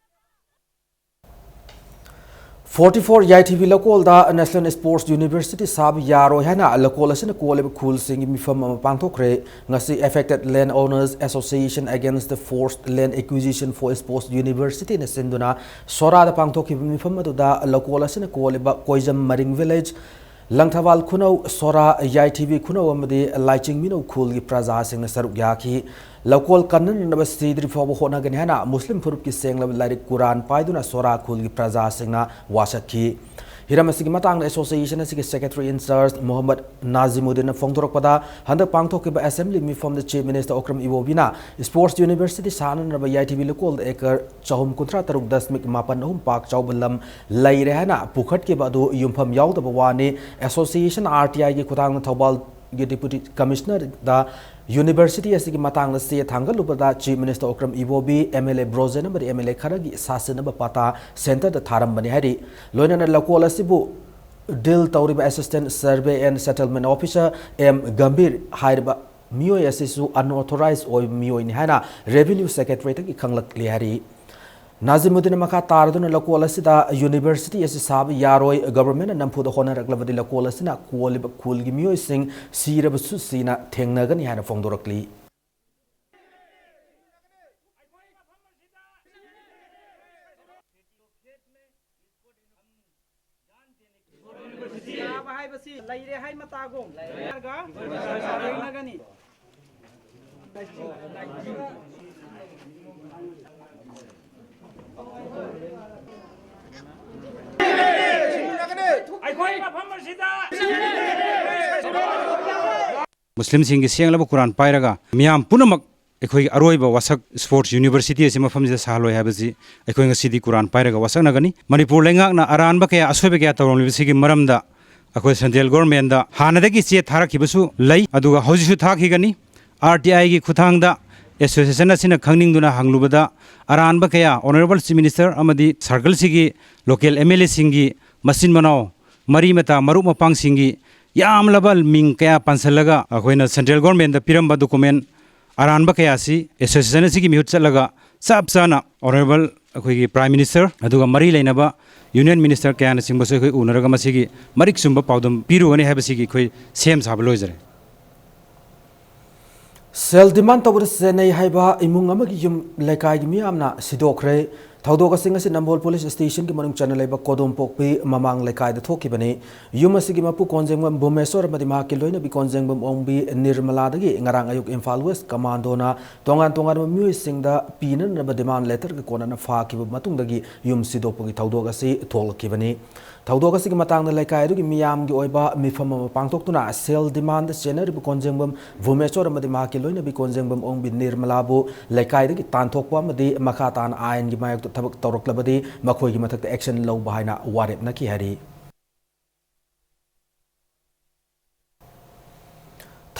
Forty four ꯌꯥꯏꯊꯤꯕꯤ ꯂꯀꯣꯜꯗ National Sports University ꯁꯥꯕ ꯌꯥꯔꯣꯏ ꯍꯥꯏꯅ ꯂꯀꯣꯜ ꯑꯁꯤꯅ ꯀꯣꯜꯂꯤꯕ ꯈꯨꯜꯁꯤꯡꯒꯤ ꯃꯤꯐꯝ ꯑꯃ ꯄꯥꯡꯊꯣꯛꯈ꯭ꯔꯦ꯫ ꯉꯁꯤ Affected Land Owners Association Against the Forced Land Acquisition for Sports University ꯅ ꯁꯤꯟꯗꯨꯅ ꯁꯣꯔꯥꯗ ꯄꯥꯡꯊꯣꯛꯈꯤꯕ ꯃꯤꯐꯝ ꯑꯗꯨꯗ ꯂꯀꯣꯜ ꯑꯁꯤꯅ ꯀꯣꯜꯂꯤꯕ ꯀꯣꯏꯖꯝ ꯃꯔꯤꯡ village, ꯂꯪꯊꯕꯥꯜ ꯈꯨꯅꯧ, ꯁꯣꯔꯥ, ꯌꯥꯏꯊꯤꯕꯤ ꯈꯨꯅꯧ ꯑꯃꯗꯤ ꯂꯥꯏꯆꯤꯡ ꯃꯤꯅꯧ ꯈꯨꯜꯒꯤ ꯄ꯭ꯔꯖꯥꯁꯤꯡꯅ ꯁꯔꯨꯛ ꯌꯥꯈꯤ꯫ ꯂꯧꯀꯣꯜ ꯀꯟꯅꯅꯕ ꯁꯤꯗ꯭ꯔꯤ ꯐꯥꯎꯕ ꯍꯣꯠꯅꯒꯅꯤ ꯍꯥꯏꯅ ꯃꯨꯁꯂꯤꯝ ꯐꯨꯔꯨꯞꯀꯤ ꯁꯦꯡꯂꯕ ꯂꯥꯏꯔꯤꯛ ꯀꯨꯔꯥꯟ ꯄꯥꯏꯗꯨꯅ ꯁꯣꯔꯥ ꯈꯨꯜꯒꯤ ꯄ꯭ꯔꯖꯥꯁꯤꯡꯅ ꯋꯥꯁꯛꯈꯤ꯫ ꯍꯤꯔꯝ ꯑꯁꯤꯒꯤ ꯃꯇꯥꯡꯗ association ꯑꯁꯤꯒꯤ secretary in charge ꯃꯣꯍꯝꯃꯗ ꯅꯥꯖꯤꯃꯨꯗꯤꯟꯅ ꯐꯣꯡꯗꯣꯔꯛꯄꯗ, ꯍꯟꯗꯛ ꯄꯥꯡꯊꯣꯛꯈꯤꯕ assembly ꯃꯤꯐꯝꯗ Chief Minister Okram ꯏꯕꯣꯕꯤꯅ sports university ꯁꯥꯅꯅꯕ ꯌꯥꯏꯊꯤꯕꯤ ꯂꯩꯀꯣꯜꯗ acre ꯆꯍꯨꯝ ꯀꯨꯟꯊ꯭ꯔꯥ ꯇꯔꯨꯛ ꯗꯁꯃꯤꯛ ꯃꯥꯄꯟ ꯑꯍꯨꯝ ꯄꯥꯛ ꯆꯥꯎꯕ ꯂꯝ ꯂꯩꯔꯦ ꯍꯥꯏꯅ ꯄꯨꯈꯠꯈꯤꯕ ꯑꯗꯨ ꯌꯨꯝꯐꯝ ꯌꯥꯎꯗꯕ ꯋꯥꯅꯤ꯫ Association R T I ꯒꯤ ꯈꯨꯊꯥꯡꯗ ꯊꯧꯕꯥꯜꯒꯤ Deputy Commissioner ꯗ university ꯑꯁꯤꯒꯤ ꯃꯇꯥꯡꯗ ꯆꯦ ꯊꯥꯡꯒꯠꯂꯨꯕꯗ Chief Minister Okram Ibobi, M L A Brojen ꯑꯃꯗꯤ M L A ꯈꯔꯒꯤ ꯁꯥꯁꯤꯟꯅꯕ ꯄꯥꯇꯥ centre ꯗ ꯊꯥꯔꯝꯕꯅꯤ ꯍꯥꯏꯔꯤ꯫ ꯂꯣꯏꯅꯅ ꯂꯩꯀꯣꯜ ꯑꯁꯤꯕꯨ deal ꯇꯧꯔꯤꯕ Assistant Survey and Settlement Officer M Gambhir ꯍꯥꯏꯔꯤꯕ ꯃꯤꯑꯣꯏ ꯑꯁꯤꯁꯨ unauthorized ꯑꯣꯏꯕ ꯃꯤꯑꯣꯏꯅꯤ ꯍꯥꯏꯅ Revenue Secretary ꯗꯒꯤ ꯈꯪꯂꯛꯂꯤ ꯍꯥꯏꯔꯤ꯫ ꯅꯥꯖꯤꯃꯨꯗꯤꯟꯅ ꯃꯈꯥ ꯇꯥꯔꯗꯨꯅ ꯂꯩꯀꯣꯜ ꯑꯁꯤꯗ university ꯑꯁꯤ ꯁꯥꯕ ꯌꯥꯔꯣꯏ, government ꯅ ꯅꯝꯐꯨꯗ ꯍꯣꯠꯅꯔꯛꯂꯕꯗꯤ ꯂꯩꯀꯣꯜ ꯑꯁꯤꯅ ꯀꯣꯜꯂꯤꯕ ꯈꯨꯜꯒꯤ ꯃꯤꯑꯣꯏꯁꯤꯡ ꯁꯤꯔꯕꯁꯨ ꯁꯤꯅ ꯊꯦꯡꯅꯒꯅꯤ ꯍꯥꯏꯅ ꯐꯣꯡꯗꯣꯔꯛꯂꯤ꯫ ꯁꯥꯕ ꯍꯥꯏꯕꯁꯤ ꯂꯩꯔꯦ ꯍꯥꯏ ꯃꯇꯥꯒꯨꯝ ꯂꯩꯔꯒ ꯊꯦꯡꯅꯒꯅꯤ꯫ ꯑꯩꯈꯣꯏ ꯃꯐꯝ ꯑꯁꯤꯗ ꯃꯨꯁꯂꯤꯝꯁꯤꯡꯒꯤ ꯁꯦꯡꯂꯕ ꯀꯨꯔꯥꯟ ꯄꯥꯏꯔꯒ ꯃꯤꯌꯥꯝ ꯄꯨꯝꯅꯃꯛ ꯑꯩꯈꯣꯏꯒꯤ ꯑꯔꯣꯏꯕ ꯋꯥꯁꯛ sports university ꯑꯁꯤ ꯃꯐꯝꯁꯤꯗ ꯁꯥꯍꯜꯂꯣꯏ ꯍꯥꯏꯕꯁꯤ ꯑꯩꯈꯣꯏ ꯉꯁꯤꯗꯤ ꯀꯨꯔꯥꯟ ꯄꯥꯏꯔꯒ ꯋꯥꯁꯛꯅꯒꯅꯤ꯫ ꯃꯅꯤꯄꯨꯔ ꯂꯩꯉꯥꯛꯅ ꯑꯔꯥꯟꯕ ꯀꯌꯥ, ꯑꯁꯣꯏꯕ ꯀꯌꯥ ꯇꯧꯔꯝꯂꯤꯕꯁꯤꯒꯤ ꯃꯔꯝꯗ ꯑꯩꯈꯣꯏ central government ꯗ ꯍꯥꯟꯅꯗꯒꯤ ꯆꯦ ꯊꯥꯔꯛꯈꯤꯕꯁꯨ ꯂꯩ, ꯑꯗꯨꯒ ꯍꯧꯖꯤꯛꯁꯨ ꯊꯥꯈꯤꯒꯅꯤ꯫ R T I ꯒꯤ ꯈꯨꯠꯊꯥꯡꯗ association ꯑꯁꯤꯅ ꯈꯪꯅꯤꯡꯗꯨꯅ ꯍꯪꯂꯨꯕꯗ, ꯑꯔꯥꯟꯕ ꯀꯌꯥ honourable Chief Minister ꯑꯃꯗꯤ circle ꯁꯤꯒꯤ local M L A ꯁꯤꯡꯒꯤ ꯃꯆꯤꯟ ꯃꯅꯥꯎ, ꯃꯔꯤ ꯃꯇꯥ, ꯃꯔꯨꯞ ꯃꯄꯥꯡꯁꯤꯡꯒꯤ ꯌꯥꯝꯂꯕ ꯃꯤꯡ ꯀꯌꯥ ꯄꯟꯁꯤꯜꯂꯒ ꯑꯩꯈꯣꯏꯅ central government ꯗ ꯄꯤꯔꯝꯕ document ꯑꯔꯥꯟꯕ ꯀꯌꯥ ꯑꯁꯤ association ꯑꯁꯤꯒꯤ ꯃꯤꯍꯨꯠ ꯆꯠꯂꯒ ꯆꯞ ꯆꯥꯅ honourable ꯑꯩꯈꯣꯏꯒꯤ Prime Minister ꯑꯗꯨꯒ ꯃꯔꯤ ꯂꯩꯅꯕ Union Minister ꯀꯌꯥꯅꯆꯤꯡꯕꯁꯨ ꯑꯩꯈꯣꯏ ꯎꯅꯔꯒ ꯃꯁꯤꯒꯤ ꯃꯔꯤꯛ ꯆꯨꯝꯕ ꯄꯥꯎꯗꯝ ꯄꯤꯔꯨꯒꯅꯤ ꯍꯥꯏꯕꯁꯤꯒꯤ ꯑꯩꯈꯣꯏ ꯁꯦꯝ ꯁꯥꯕ ꯂꯣꯏꯖꯔꯦ꯫ ꯁꯦꯜ demand ꯇꯧꯕꯗ ꯆꯦꯟꯅꯩ ꯍꯥꯏꯕ ꯏꯃꯨꯡ ꯑꯃꯒꯤ ꯌꯨꯝ ꯂꯩꯀꯥꯏꯒꯤ ꯃꯤꯌꯥꯝꯅ ꯁꯤꯗꯣꯛꯈ꯭ꯔꯦ꯫ ꯊꯧꯗꯣꯛ ꯑꯁꯤꯡ ꯑꯁꯤ ꯅꯝꯕꯣꯜ police station ꯒꯤ ꯃꯅꯨꯡ ꯆꯟꯅ ꯂꯩꯕ ꯀꯣꯗꯣꯝꯄꯣꯛꯄꯤ ꯃꯃꯥꯡ ꯂꯩꯀꯥꯏꯗ ꯊꯣꯛꯈꯤꯕꯅꯤ꯫ ꯌꯨꯝ ꯑꯁꯤꯒꯤ ꯃꯄꯨ ꯀꯣꯟꯖꯦꯡꯕꯝ ꯚꯨꯃꯦꯁꯣꯔ ꯑꯃꯗꯤ ꯃꯍꯥꯛꯀꯤ ꯂꯣꯏꯅꯕꯤ ꯀꯣꯟꯖꯦꯡꯕꯝ ꯑꯣꯡꯕꯤ ꯅꯤꯔꯃꯂꯥꯗꯒꯤ ꯉꯔꯥꯡ ꯑꯌꯨꯛ ꯏꯝꯐꯥꯜ West Commando ꯅ ꯇꯣꯉꯥꯟ ꯇꯣꯉꯥꯟꯕ ꯃꯤꯑꯣꯏꯁꯤꯡꯗ ꯄꯤꯅꯅꯕ demand letter ꯒ ꯀꯣꯟꯅꯅ ꯐꯥꯈꯤꯕ ꯃꯇꯨꯡꯗꯒꯤ ꯌꯨꯝ ꯁꯤꯗꯣꯛꯄꯒꯤ ꯊꯧꯗꯣꯛ ꯑꯁꯤ ꯊꯣꯛꯂꯛꯈꯤꯕꯅꯤ꯫ ꯊꯧꯗꯣꯛ ꯑꯁꯤꯒꯤ ꯃꯇꯥꯡꯗ ꯂꯩꯀꯥꯏ ꯑꯗꯨꯒꯤ ꯃꯤꯌꯥꯝꯒꯤ ꯑꯣꯏꯕ ꯃꯤꯐꯝ ꯑꯃ ꯄꯥꯡꯊꯣꯛꯇꯨꯅ ꯁꯦꯜ ꯗꯤꯃꯥꯟꯗ ꯆꯦꯟꯅꯔꯤꯕ ꯀꯣꯟꯖꯦꯡꯕꯝ ꯚꯨꯃꯦꯁꯣꯔ ꯑꯃꯗꯤ ꯃꯍꯥꯛꯀꯤ ꯂꯣꯏꯅꯕꯤ ꯀꯣꯟꯖꯦꯡꯕꯝ ꯑꯣꯡꯕꯤ ꯅꯤꯔꯃꯂꯥꯕꯨ ꯂꯩꯀꯥꯏꯗꯒꯤ ꯇꯥꯟꯊꯣꯛꯄ ꯑꯃꯗꯤ ꯃꯈꯥ ꯇꯥꯅ ꯑꯥꯏꯟꯒꯤ ꯃꯥꯌꯣꯛꯇ ꯊꯕꯛ ꯇꯧꯔꯛꯂꯕꯗꯤ ꯃꯈꯣꯏꯒꯤ ꯃꯊꯛꯇ action ꯂꯧꯕ ꯍꯥꯏꯅ ꯋꯥꯔꯦꯞꯅꯈꯤ ꯍꯥꯏꯔꯤ꯫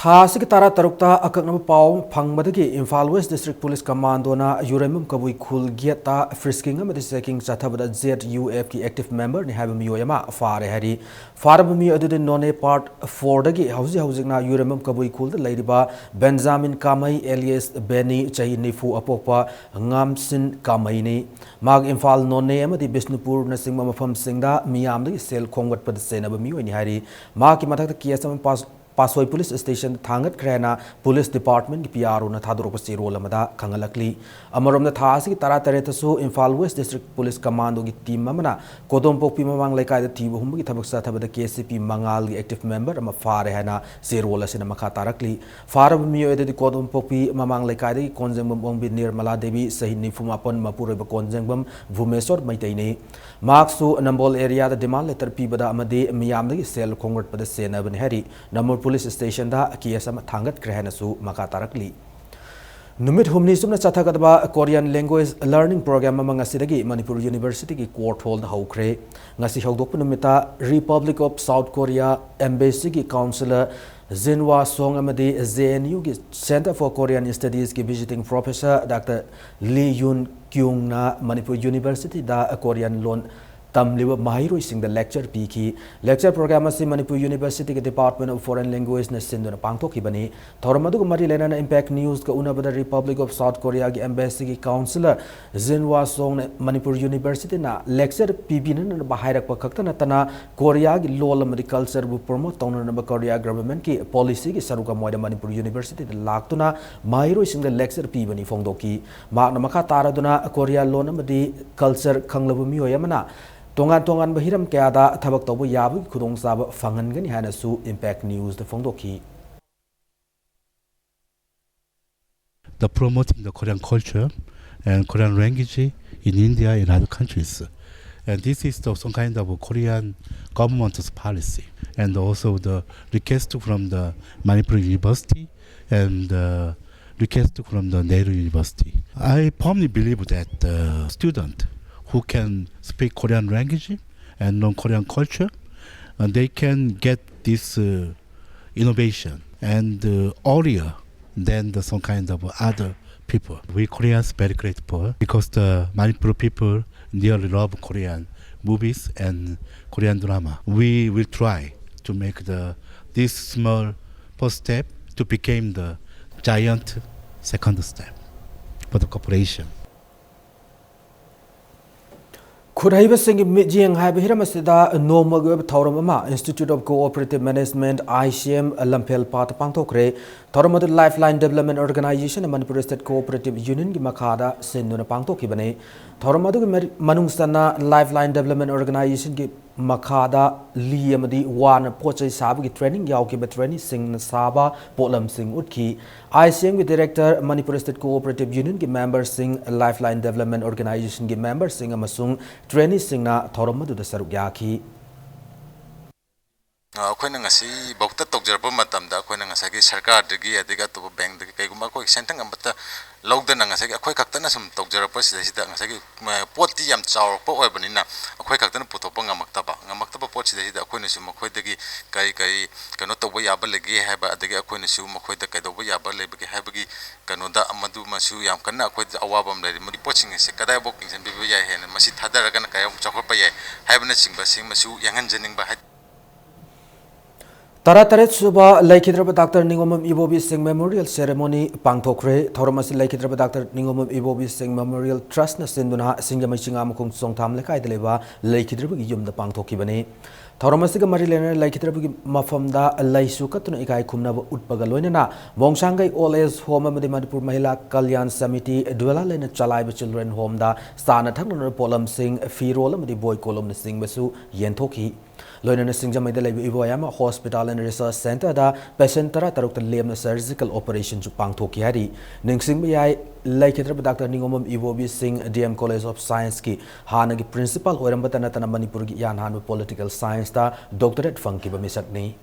ꯊꯥ ꯑꯁꯤꯒꯤ ꯇꯔꯥꯇꯔꯨꯛꯇ ꯑꯀꯛꯅꯕ ꯄꯥꯎ ꯑꯃ ꯐꯪꯕꯗꯒꯤ ꯏꯝꯐꯥꯜ ꯋꯦꯁ ꯗꯤꯁꯇ꯭ꯔꯤꯛ ꯄꯨꯂꯤꯁ ꯀꯃꯥꯟꯗꯣꯅ ꯌꯨꯔꯦꯝꯕꯝ ꯀꯕꯨꯏ ꯈꯨꯜ ꯒꯦꯠꯇ frisking ꯑꯃꯗꯤ checking ꯆꯠꯊꯕꯗ Z U F ꯀꯤ active member ꯅꯤ ꯍꯥꯏꯕ ꯃꯤꯑꯣꯏ ꯑꯃ ꯐꯥꯔꯦ ꯍꯥꯏꯔꯤ꯫ ꯐꯥꯔꯕ ꯃꯤꯑꯣꯏ ꯑꯗꯨꯗꯤ ꯅꯣꯅꯦ part four ꯗꯒꯤ ꯍꯧꯖꯤꯛ ꯍꯧꯖꯤꯛꯅ ꯌꯨꯔꯦꯝꯕꯝ ꯀꯕꯨꯏ ꯈꯨꯜꯗ ꯂꯩꯔꯤꯕ ꯕꯦꯟꯖꯥꯃꯤꯟ ꯀꯥꯃꯩ alias ꯕꯦꯅꯤ, ꯆꯍꯤ ꯅꯤꯐꯨ ꯑꯄꯣꯛꯄ ꯉꯥꯝꯁꯤꯟ ꯀꯥꯃꯩꯅꯤ꯫ ꯃꯍꯥꯛ ꯏꯝꯐꯥꯜ, ꯅꯣꯅꯦ ꯑꯃꯗꯤ ꯕꯤꯁꯅꯨꯄꯨꯔꯅꯆꯤꯡꯕ ꯃꯐꯝꯁꯤꯡꯗ ꯃꯤꯌꯥꯝꯗꯒꯤ ꯁꯦꯜ ꯈꯣꯝꯒꯠꯄꯗ ꯆꯦꯟꯅꯕ ꯃꯤꯑꯣꯏꯅꯤ ꯍꯥꯏꯔꯤ꯫ ꯃꯍꯥꯛꯀꯤ ꯃꯊꯛꯇ case ꯑꯃ ꯄꯥꯁ-, ꯄꯥꯁꯣꯏ ꯄꯨꯂꯤꯁ ꯁ꯭ꯇꯦꯁꯟꯗ ꯊꯥꯡꯒꯠꯈ꯭ꯔꯦ ꯍꯥꯏꯅ ꯄꯨꯂꯤꯁ ꯗꯤꯄꯥꯔꯠꯃꯦꯟꯒꯤ P R O ꯅ ꯊꯥꯗꯣꯔꯛꯄ ꯆꯦꯔꯣꯜ ꯑꯃꯗ ꯈꯪꯍꯜꯂꯛꯂꯤ꯫ ꯑꯃꯔꯣꯝꯗ, ꯊꯥ ꯑꯁꯤꯒꯤ ꯇꯔꯥꯇꯔꯦꯠꯇꯁꯨ ꯏꯝꯐꯥꯜ ꯋꯦꯁ ꯗꯤꯁꯇ꯭ꯔꯤꯛ ꯄꯨꯂꯤꯁ ꯀꯃꯥꯟꯗꯣꯒꯤ ꯇꯤꯝ ꯑꯃꯅ ꯀꯣꯗꯣꯝꯄꯣꯛꯄꯤ ꯃꯃꯥꯡ ꯂꯩꯀꯥꯏꯗ ꯊꯤꯕ ꯍꯨꯝꯕꯒꯤ ꯊꯕꯛ ꯆꯠꯊꯕꯗ K C P ꯃꯉꯥꯜꯒꯤ active member ꯑꯃ ꯐꯥꯔꯦ ꯍꯥꯏꯅ ꯆꯦꯔꯣꯜ ꯑꯁꯤꯅ ꯃꯈꯥ ꯇꯥꯔꯛꯂꯤ꯫ ꯐꯥꯔꯕ ꯃꯤꯑꯣꯏ ꯑꯗꯨꯗꯤ ꯀꯣꯗꯣꯝꯄꯣꯛꯄꯤ ꯃꯃꯥꯡ ꯂꯩꯀꯥꯏꯗꯒꯤ ꯀꯣꯟꯖꯦꯡꯕꯝ ꯑꯣꯡꯕꯤ ꯅꯤꯔꯃꯂꯥ ꯗꯦꯕꯤ, ꯆꯍꯤ ꯅꯤꯐꯨ ꯃꯥꯄꯟ, ꯃꯄꯨꯔꯣꯏꯕ ꯀꯣꯟꯖꯦꯡꯕꯝ ꯚꯨꯃꯦꯁꯣꯔ ꯃꯩꯇꯩꯅꯤ꯫ ꯃꯍꯥꯛꯁꯨ ꯅꯝꯕꯣꯜ ꯑꯦꯔꯤꯌꯥꯗ ꯗꯤꯃꯥꯟ ꯂꯦꯇꯔ ꯄꯤꯕꯗ ꯑꯃꯗꯤ ꯃꯤꯌꯥꯝꯗꯒꯤ ꯁꯦꯜ ꯈꯣꯝꯒꯠꯄꯗ ꯆꯦꯟꯅꯕꯅꯤ ꯍꯥꯏꯔꯤ꯫ ꯅꯝꯕꯣꯜ ꯄꯨꯂꯤꯁ ꯁ꯭ꯇꯦꯁꯟꯗ case ꯑꯃ ꯊꯥꯡꯒꯠꯈ꯭ꯔꯦ ꯍꯥꯏꯅꯁꯨ ꯃꯈꯥ ꯇꯥꯔꯛꯂꯤ꯫ ꯅꯨꯃꯤꯠ ꯍꯨꯝꯅꯤ ꯆꯨꯞꯅ ꯆꯠꯊꯒꯗꯕ Korean language learning program ꯑꯃ ꯉꯁꯤꯗꯒꯤ ꯃꯅꯤꯄꯨꯔ ꯌꯨꯅꯤꯚꯔꯁꯤꯇꯤꯒꯤ ꯀꯣꯔꯠ ꯍꯣꯜꯗ ꯍꯧꯈ꯭ꯔꯦ꯫ ꯉꯁꯤ ꯍꯧꯗꯣꯛꯄ ꯅꯨꯃꯤꯠꯇ Republic of South Korea embassy ꯒꯤ ꯀꯥꯎꯟꯁꯤꯂꯔ ꯖꯤꯟꯋꯥ ꯁꯣꯡ ꯑꯃꯗꯤ J N U ꯒꯤ Center for Korean Studies ꯀꯤ visiting professor Doctor ꯂꯤ ꯌꯨꯟ ꯀ꯭ꯌꯨꯡꯅ ꯃꯅꯤꯄꯨꯔ ꯌꯨꯅꯤꯚꯔꯁꯤꯇꯤꯗ ꯀꯣꯔꯤꯌꯟ ꯂꯣꯟ ꯇꯝꯂꯤꯕ ꯃꯍꯩꯔꯣꯏꯁꯤꯡꯗ lecture ꯄꯤꯈꯤ꯫ Lecture program ꯑꯁꯤ ꯃꯅꯤꯄꯨꯔ ꯌꯨꯅꯤꯚꯔꯁꯤꯇꯤꯒꯤ Department of Foreign Language ꯅ ꯁꯤꯟꯗꯨꯅ ꯄꯥꯡꯊꯣꯛꯈꯤꯕꯅꯤ꯫ ꯊꯧꯔꯝ ꯑꯗꯨꯒ ꯃꯔꯤ ꯂꯩꯅꯅ Impact News ꯀ ꯎꯅꯕꯗ Republic of South Korea ꯒꯤ embassy ꯒꯤ ꯀꯥꯎꯟꯁꯤꯂꯔ ꯖꯤꯟꯋꯥ ꯁꯣꯡꯅ ꯃꯅꯤꯄꯨꯔ ꯌꯨꯅꯤꯚꯔꯁꯤꯇꯤꯅ lecture ꯄꯤꯕꯤꯅꯅꯕ ꯍꯥꯏꯔꯛꯄ ꯈꯛꯇ ꯅꯠꯇꯅ ꯀꯣꯔꯤꯌꯥꯒꯤ ꯂꯣꯜ ꯑꯃꯗꯤ culture ꯕꯨ promote ꯇꯧꯅꯅꯕ ꯀꯣꯔꯤꯌꯥ government ꯀꯤ policy ꯒꯤ ꯁꯔꯨꯛ ꯑꯃ ꯑꯣꯏꯅ ꯃꯅꯤꯄꯨꯔ ꯌꯨꯅꯤꯚꯔꯁꯤꯇꯤꯗ ꯂꯥꯛꯇꯨꯅ ꯃꯍꯩꯔꯣꯏꯁꯤꯡꯗ lecture ꯄꯤꯕꯅꯤ ꯐꯣꯡꯗꯣꯛꯈꯤ꯫ ꯃꯍꯥꯛꯅ ꯃꯈꯥ ꯇꯥꯔꯗꯨꯅ ꯀꯣꯔꯤꯌꯥ ꯂꯣꯟ ꯑꯃꯗꯤ culture ꯈꯪꯂꯕ ꯃꯤꯑꯣꯏ ꯑꯃꯅ ꯇꯣꯉꯥꯟ ꯇꯣꯉꯥꯟꯕ ꯍꯤꯔꯝ ꯀꯌꯥꯗ ꯊꯕꯛ ꯇꯧꯕ ꯌꯥꯕꯒꯤ ꯈꯨꯗꯣꯡꯆꯥꯕ ꯐꯪꯍꯟꯒꯅꯤ ꯍꯥꯏꯅꯁꯨ Impact News ꯗ ꯐꯣꯡꯗꯣꯛꯈꯤ꯫ The promoting the Korean culture and Korean language in India and other countries. And this is the, some kind of a Korean government's policy, and also the request from the Manipur University and uh, request from the Nehru University. I firmly believe that the student who can speak Korean language and learn Korean culture, and they can get this uh, innovation and uh, earlier than the, some kind of other people. We Koreans very grateful because the Manipur people really love Korean movies and Korean drama. We will try to make the this small first step to become the giant second step for the cooperation. ꯈꯨꯠꯍꯩꯕꯁꯤꯡꯒꯤ ꯃꯤꯠꯌꯦꯡ ꯍꯥꯏꯕ ꯍꯤꯔꯝ ꯑꯁꯤꯗ ꯅꯣꯡꯃꯒꯤ ꯑꯣꯏꯕ ꯊꯧꯔꯝ ꯑꯃ Institute of Cooperative Management, I C M, ꯂꯝꯐꯦꯜ ꯄꯥꯠꯇ ꯄꯥꯡꯊꯣꯛꯈ꯭ꯔꯦ꯫ ꯊꯧꯔꯝ ꯑꯗꯨ Lifeline Development Organization, Manipur State Cooperative Union ꯒꯤ ꯃꯈꯥꯗ ꯁꯤꯟꯗꯨꯅ ꯄꯥꯡꯊꯣꯛꯈꯤꯕꯅꯤ꯫ ꯊꯧꯔꯝ ꯑꯗꯨꯒꯤ ꯃꯔꯤ- ꯃꯅꯨꯡ ꯆꯟꯅ Lifeline Development Organization ꯒꯤ ꯃꯈꯥꯗ ꯂꯤ ꯑꯃꯗꯤ ꯋꯥꯅ ꯄꯣꯠ ꯆꯩ ꯁꯥꯕꯒꯤ training ꯌꯥꯎꯈꯤꯕ trainee ꯁꯤꯡꯅ ꯁꯥꯕ ꯄꯣꯠꯂꯝꯁꯤꯡ ꯎꯠꯈꯤ꯫ I C M ꯒꯤ Director, Manipur State Cooperative Union ꯒꯤ member ꯁꯤꯡ, Lifeline Development Organization ꯒꯤ member ꯁꯤꯡ ꯑꯃꯁꯨꯡ trainee ꯁꯤꯡꯅ ꯊꯧꯔꯝ ꯑꯗꯨꯗ ꯁꯔꯨꯛ ꯌꯥꯈꯤ꯫ ꯑꯩꯈꯣꯏꯅ ꯉꯁꯤꯐꯥꯎꯗ ꯇꯧꯖꯔꯛꯄ ꯃꯇꯝꯗ ꯑꯩꯈꯣꯏꯅ ꯉꯁꯥꯏꯒꯤ ꯁꯔꯀꯥꯔꯗꯒꯤ ꯑꯗꯒꯤ ꯑꯇꯣꯞꯄ bankꯗꯒꯤ ꯀꯩꯒꯨꯝꯕ ꯑꯩꯈꯣꯏ ꯁꯦꯟꯊꯪ ꯑꯃꯠꯇ ꯂꯧꯗꯅ ꯉꯁꯥꯏꯒꯤ ꯑꯩꯈꯣꯏ ꯈꯛꯇꯅ ꯁꯨꯝ ꯇꯧꯖꯔꯛꯄ ꯁꯤꯗꯩꯁꯤꯗ ꯉꯁꯥꯏꯒꯤ ꯄꯣꯠꯇꯤ ꯌꯥꯝ ꯆꯥꯎꯔꯛꯄ ꯑꯣꯏꯕꯅꯤꯅ ꯑꯩꯈꯣꯏ ꯈꯛꯇꯅ ꯄꯨꯊꯣꯛꯄ ꯉꯝꯃꯛꯇꯕ ꯉꯝꯃꯛꯇꯕ ꯄꯣꯠꯁꯤꯗꯩꯁꯤꯗ ꯑꯩꯈꯣꯏꯅꯁꯨ ꯃꯈꯣꯏꯗꯒꯤ ꯀꯔꯤ ꯀꯔꯤ ꯀꯩꯅꯣ ꯇꯧꯕ ꯌꯥꯕ ꯂꯩꯒꯦ ꯍꯥꯏꯕ ꯑꯗꯒꯤ ꯑꯩꯈꯣꯏꯅꯁꯨ ꯃꯈꯣꯏꯗ ꯀꯩꯗꯧꯕ ꯌꯥꯕ ꯂꯩꯕꯒꯦ ꯍꯥꯏꯕꯒꯤ ꯀꯩꯅꯣꯗ ꯃꯗꯨꯃꯁꯨ ꯌꯥꯝ ꯀꯟꯅ ꯑꯩꯈꯣꯏꯗ ꯑꯋꯥꯕ ꯑꯃ ꯂꯩꯔꯤ꯫ ꯃꯗꯨ ꯄꯣꯠꯁꯤꯡ ꯑꯁꯦ ꯀꯗꯥꯏꯐꯥꯎ ꯌꯦꯡꯁꯤꯟꯕꯤꯕ ꯌꯥꯏ ꯍꯥꯏꯅ ꯃꯁꯤ ꯊꯥꯗꯔꯒꯅ ꯀꯌꯥꯝ ꯆꯥꯎꯈꯠꯄ ꯌꯥꯏ ꯍꯥꯏꯕꯅꯆꯤꯡꯕꯁꯤꯡ ꯃꯁꯨ ꯌꯦꯡꯍꯟꯖꯅꯤꯡꯕ ꯍꯥꯏ꯫ ꯇꯔꯥꯇꯔꯦꯠ ꯁꯨꯕ ꯂꯩꯈꯤꯗ꯭ꯔꯕ ꯗꯥꯛꯇꯔ ꯅꯤꯉꯣꯝꯕꯝ ꯏꯕꯣꯕꯤ ꯁꯤꯡ memorial ceremony ꯄꯥꯡꯊꯣꯛꯈ꯭ꯔꯦ꯫ ꯊꯧꯔꯝ ꯑꯁꯤ ꯂꯩꯈꯤꯗ꯭ꯔꯕ ꯗꯥꯛꯇꯔ ꯅꯤꯉꯣꯝꯕꯝ ꯏꯕꯣꯕꯤ ꯁꯤꯡ memorial trustꯅ ꯁꯤꯟꯗꯨꯅ ꯁꯤꯡꯖꯃꯩ ꯆꯤꯡꯉꯥꯃꯈꯣꯡ ꯆꯣꯡꯊꯥꯝ ꯂꯩꯀꯥꯏꯗ ꯂꯩꯕ ꯂꯩꯈꯤꯗ꯭ꯔꯕꯒꯤ ꯌꯨꯝꯗ ꯄꯥꯡꯊꯣꯛꯈꯤꯕꯅꯤ꯫ ꯊꯧꯔꯝ ꯑꯁꯤꯒ ꯃꯔꯤ ꯂꯩꯅꯅ ꯂꯩꯈꯤꯗ꯭ꯔꯕꯒꯤ ꯃꯐꯝꯗ ꯂꯩꯁꯨ ꯀꯠꯇꯨꯅ ꯏꯀꯥꯏ ꯈꯨꯝꯅꯕ ꯎꯠꯄꯒ ꯂꯣꯏꯅꯅ ꯃꯣꯡꯁꯥꯡꯒꯩ Old Age Home ꯑꯃꯗꯤ ꯃꯅꯤꯄꯨꯔ ꯃꯍꯤꯂꯥ ꯀꯜꯌꯥꯟ ꯁꯃꯤꯇꯤ ꯗꯨꯂꯥꯂꯦꯟꯅ ꯆꯂꯥꯏꯕ Children Homeꯗ ꯆꯥꯅ ꯊꯛꯅꯅꯕ ꯄꯣꯠꯂꯝꯁꯤꯡ, ꯐꯤꯔꯣꯜ ꯑꯃꯗꯤ ꯕꯣꯏ ꯀꯣꯂꯣꯝꯅꯆꯤꯡꯕꯁꯨ ꯌꯦꯟꯊꯣꯛꯈꯤ꯫ ꯂꯣꯏꯅꯅ ꯁꯤꯡꯖꯃꯩꯗ ꯂꯩꯕ ꯏꯕꯣꯌꯥꯏꯃ Hospital and Research Centreꯗ patient ꯇꯔꯥ ꯇꯔꯨꯛꯇ ꯂꯦꯝꯅ surgical operationꯁꯨ ꯄꯥꯡꯊꯣꯛꯈꯤ ꯍꯥꯏꯔꯤ꯫ ꯅꯤꯡꯁꯤꯡꯕ ꯌꯥꯏ, ꯂꯩꯈꯤꯗ꯭ꯔꯕ ꯗꯥꯛꯇꯔ ꯅꯤꯉꯣꯝꯕꯝ ꯏꯕꯣꯕꯤ ꯁꯤꯡ D M College of Scienceꯀꯤ ꯍꯥꯟꯅꯒꯤ principal ꯑꯣꯏꯔꯝꯕꯇ ꯅꯠꯇꯅ ꯃꯅꯤꯄꯨꯔꯒꯤ ꯏꯍꯥꯟ ꯍꯥꯟꯕ political scienceꯇ doctorate ꯐꯪꯈꯤꯕ ꯃꯤꯁꯛꯅꯤ꯫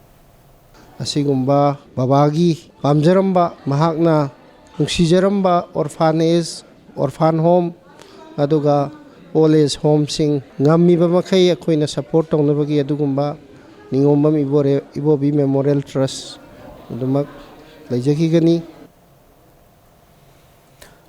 ꯑꯁꯤꯒꯨꯝꯕ ꯕꯕꯥꯒꯤ ꯄꯥꯝꯖꯔꯝꯕ, ꯃꯍꯥꯛꯅ ꯅꯨꯡꯁꯤꯖꯔꯝꯕ orphanage, orphan home, ꯑꯗꯨꯒ old age homeꯁꯤꯡ ꯉꯝꯃꯤꯕ ꯃꯈꯩ ꯑꯩꯈꯣꯏꯅ support ꯇꯧꯅꯕꯒꯤ ꯑꯗꯨꯒꯨꯝꯕ ꯅꯤꯉꯣꯝꯕꯝ ꯏꯕꯣꯔꯦ-, ꯏꯕꯣꯕꯤ Memorial Trust ꯑꯗꯨꯃꯛ ꯂꯩꯖꯈꯤꯒꯅꯤ꯫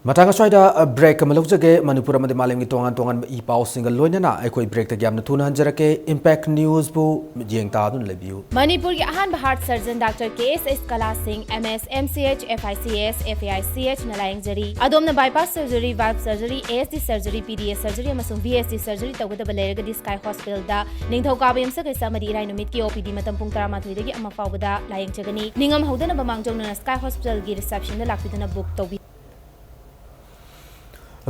ꯃꯇꯥꯡ ꯑꯁ꯭ꯋꯥꯏꯗ, ꯑ, break ꯑꯃ ꯂꯧꯖꯒꯦ꯫ ꯃꯅꯤꯄꯨꯔ ꯑꯃꯗꯤ ꯃꯥꯂꯦꯝꯒꯤ ꯇꯣꯉꯥꯟ ꯇꯣꯉꯥꯟꯕ ꯏ ꯄꯥꯎꯁꯤꯡꯒ ꯂꯣꯏꯅꯅ ꯑꯩꯈꯣꯏ breakꯇꯒꯤ ꯌꯥꯝꯅ ꯊꯨꯅ ꯍꯟꯖꯔꯛꯀꯦ꯫ Impact Newsꯕꯨ ꯃꯤꯠꯌꯦꯡ ꯇꯥꯗꯨꯅ ꯂꯩꯕꯤꯌꯨ꯫ ꯃꯅꯤꯄꯨꯔꯒꯤ ꯑꯍꯥꯟꯕ heart surgeon Doctor K S H Kala Singh, M S, M C H, F I C S, F A I C H ꯅ ꯂꯥꯌꯦꯡꯖꯔꯤ꯫ ꯑꯗꯣꯝꯅ bypass surgery, valve surgery, A S D surgery, P D A surgery ꯑꯃꯁꯨꯡ V S D surgery ꯇꯧꯒꯗꯕ ꯂꯩꯔꯒꯗꯤ Sky Hospitalꯗ ꯅꯤꯡꯊꯧꯀꯥꯕ ꯌꯨꯝꯁꯀꯩꯁ ꯑꯃꯗꯤ ꯏꯔꯥꯏ ꯅꯨꯃꯤꯠꯀꯤ O P D ꯃꯇꯝ ꯄꯨꯡ ꯇꯔꯥꯃꯥꯊꯣꯏꯗꯒꯤ ꯑꯃ ꯐꯥꯎꯕꯗ ꯂꯥꯌꯦꯡꯖꯒꯅꯤ꯫ ꯅꯤꯡꯉꯝ ꯍꯧꯗꯅꯕ ꯃꯥꯡꯖꯧꯅꯅ Sky Hospitalꯒꯤ receptionꯗ ꯂꯥꯛꯄꯤꯗꯨꯅ book ꯇꯧꯕꯤꯌꯨ꯫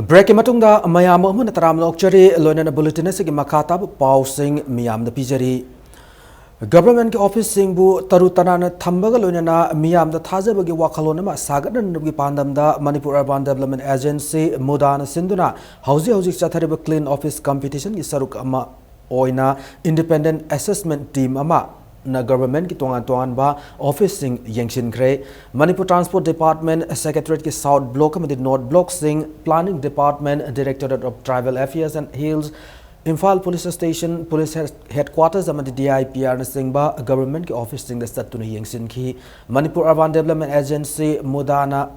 Breakꯀꯤ ꯃꯇꯨꯡꯗ ꯃꯌꯥꯝ ꯑꯃꯨꯛ ꯍꯟꯅ ꯇꯔꯥꯝꯅ ꯑꯣꯛꯆꯔꯤ꯫ ꯂꯣꯏꯅꯅ bulletin ꯑꯁꯤꯒꯤ ꯃꯈꯥ ꯇꯥꯕ ꯄꯥꯎꯁꯤꯡ ꯃꯤꯌꯥꯝꯗ ꯄꯤꯖꯔꯤ꯫ Governmentꯀꯤ officeꯁꯤꯡꯕꯨ ꯇꯔꯨ ꯇꯅꯥꯟꯅ ꯊꯝꯕꯒ ꯂꯣꯏꯅꯅ ꯃꯤꯌꯥꯝꯗ ꯊꯥꯖꯕꯒꯤ ꯋꯥꯈꯜꯂꯣꯟ ꯑꯃ ꯁꯥꯒꯠꯍꯟꯅꯕꯒꯤ ꯄꯥꯟꯗꯝꯗ Manipur Urban Development Agency, MUDAꯅ ꯁꯤꯟꯗꯨꯅ ꯍꯧꯖꯤꯛ ꯍꯧꯖꯤꯛ ꯆꯠꯊꯔꯤꯕ Clean Office Competitionꯒꯤ ꯁꯔꯨꯛ ꯑꯃ ꯑꯣꯏꯅ independent assessment team ꯑꯃꯅ governmentꯀꯤ ꯇꯣꯉꯥꯟ ꯇꯣꯉꯥꯟꯕ officeꯁꯤꯡ ꯌꯦꯡꯁꯤꯟꯈ꯭ꯔꯦ꯫ Manipur Transport Department, Secretariatꯀꯤ South Block ꯑꯃꯗꯤ North Blockꯁꯤꯡ, Planning Department, Directorate of Tribal Affairs and Hills, Imphal Police Station, Police Head-, Headquarters ꯑꯃꯗꯤ D I P Rꯅꯆꯤꯡꯕ governmentꯀꯤ officeꯁꯤꯡꯗ ꯆꯠꯇꯨꯅ ꯌꯦꯡꯁꯤꯟꯈꯤ꯫ Manipur Urban Development Agency, MUDAꯅ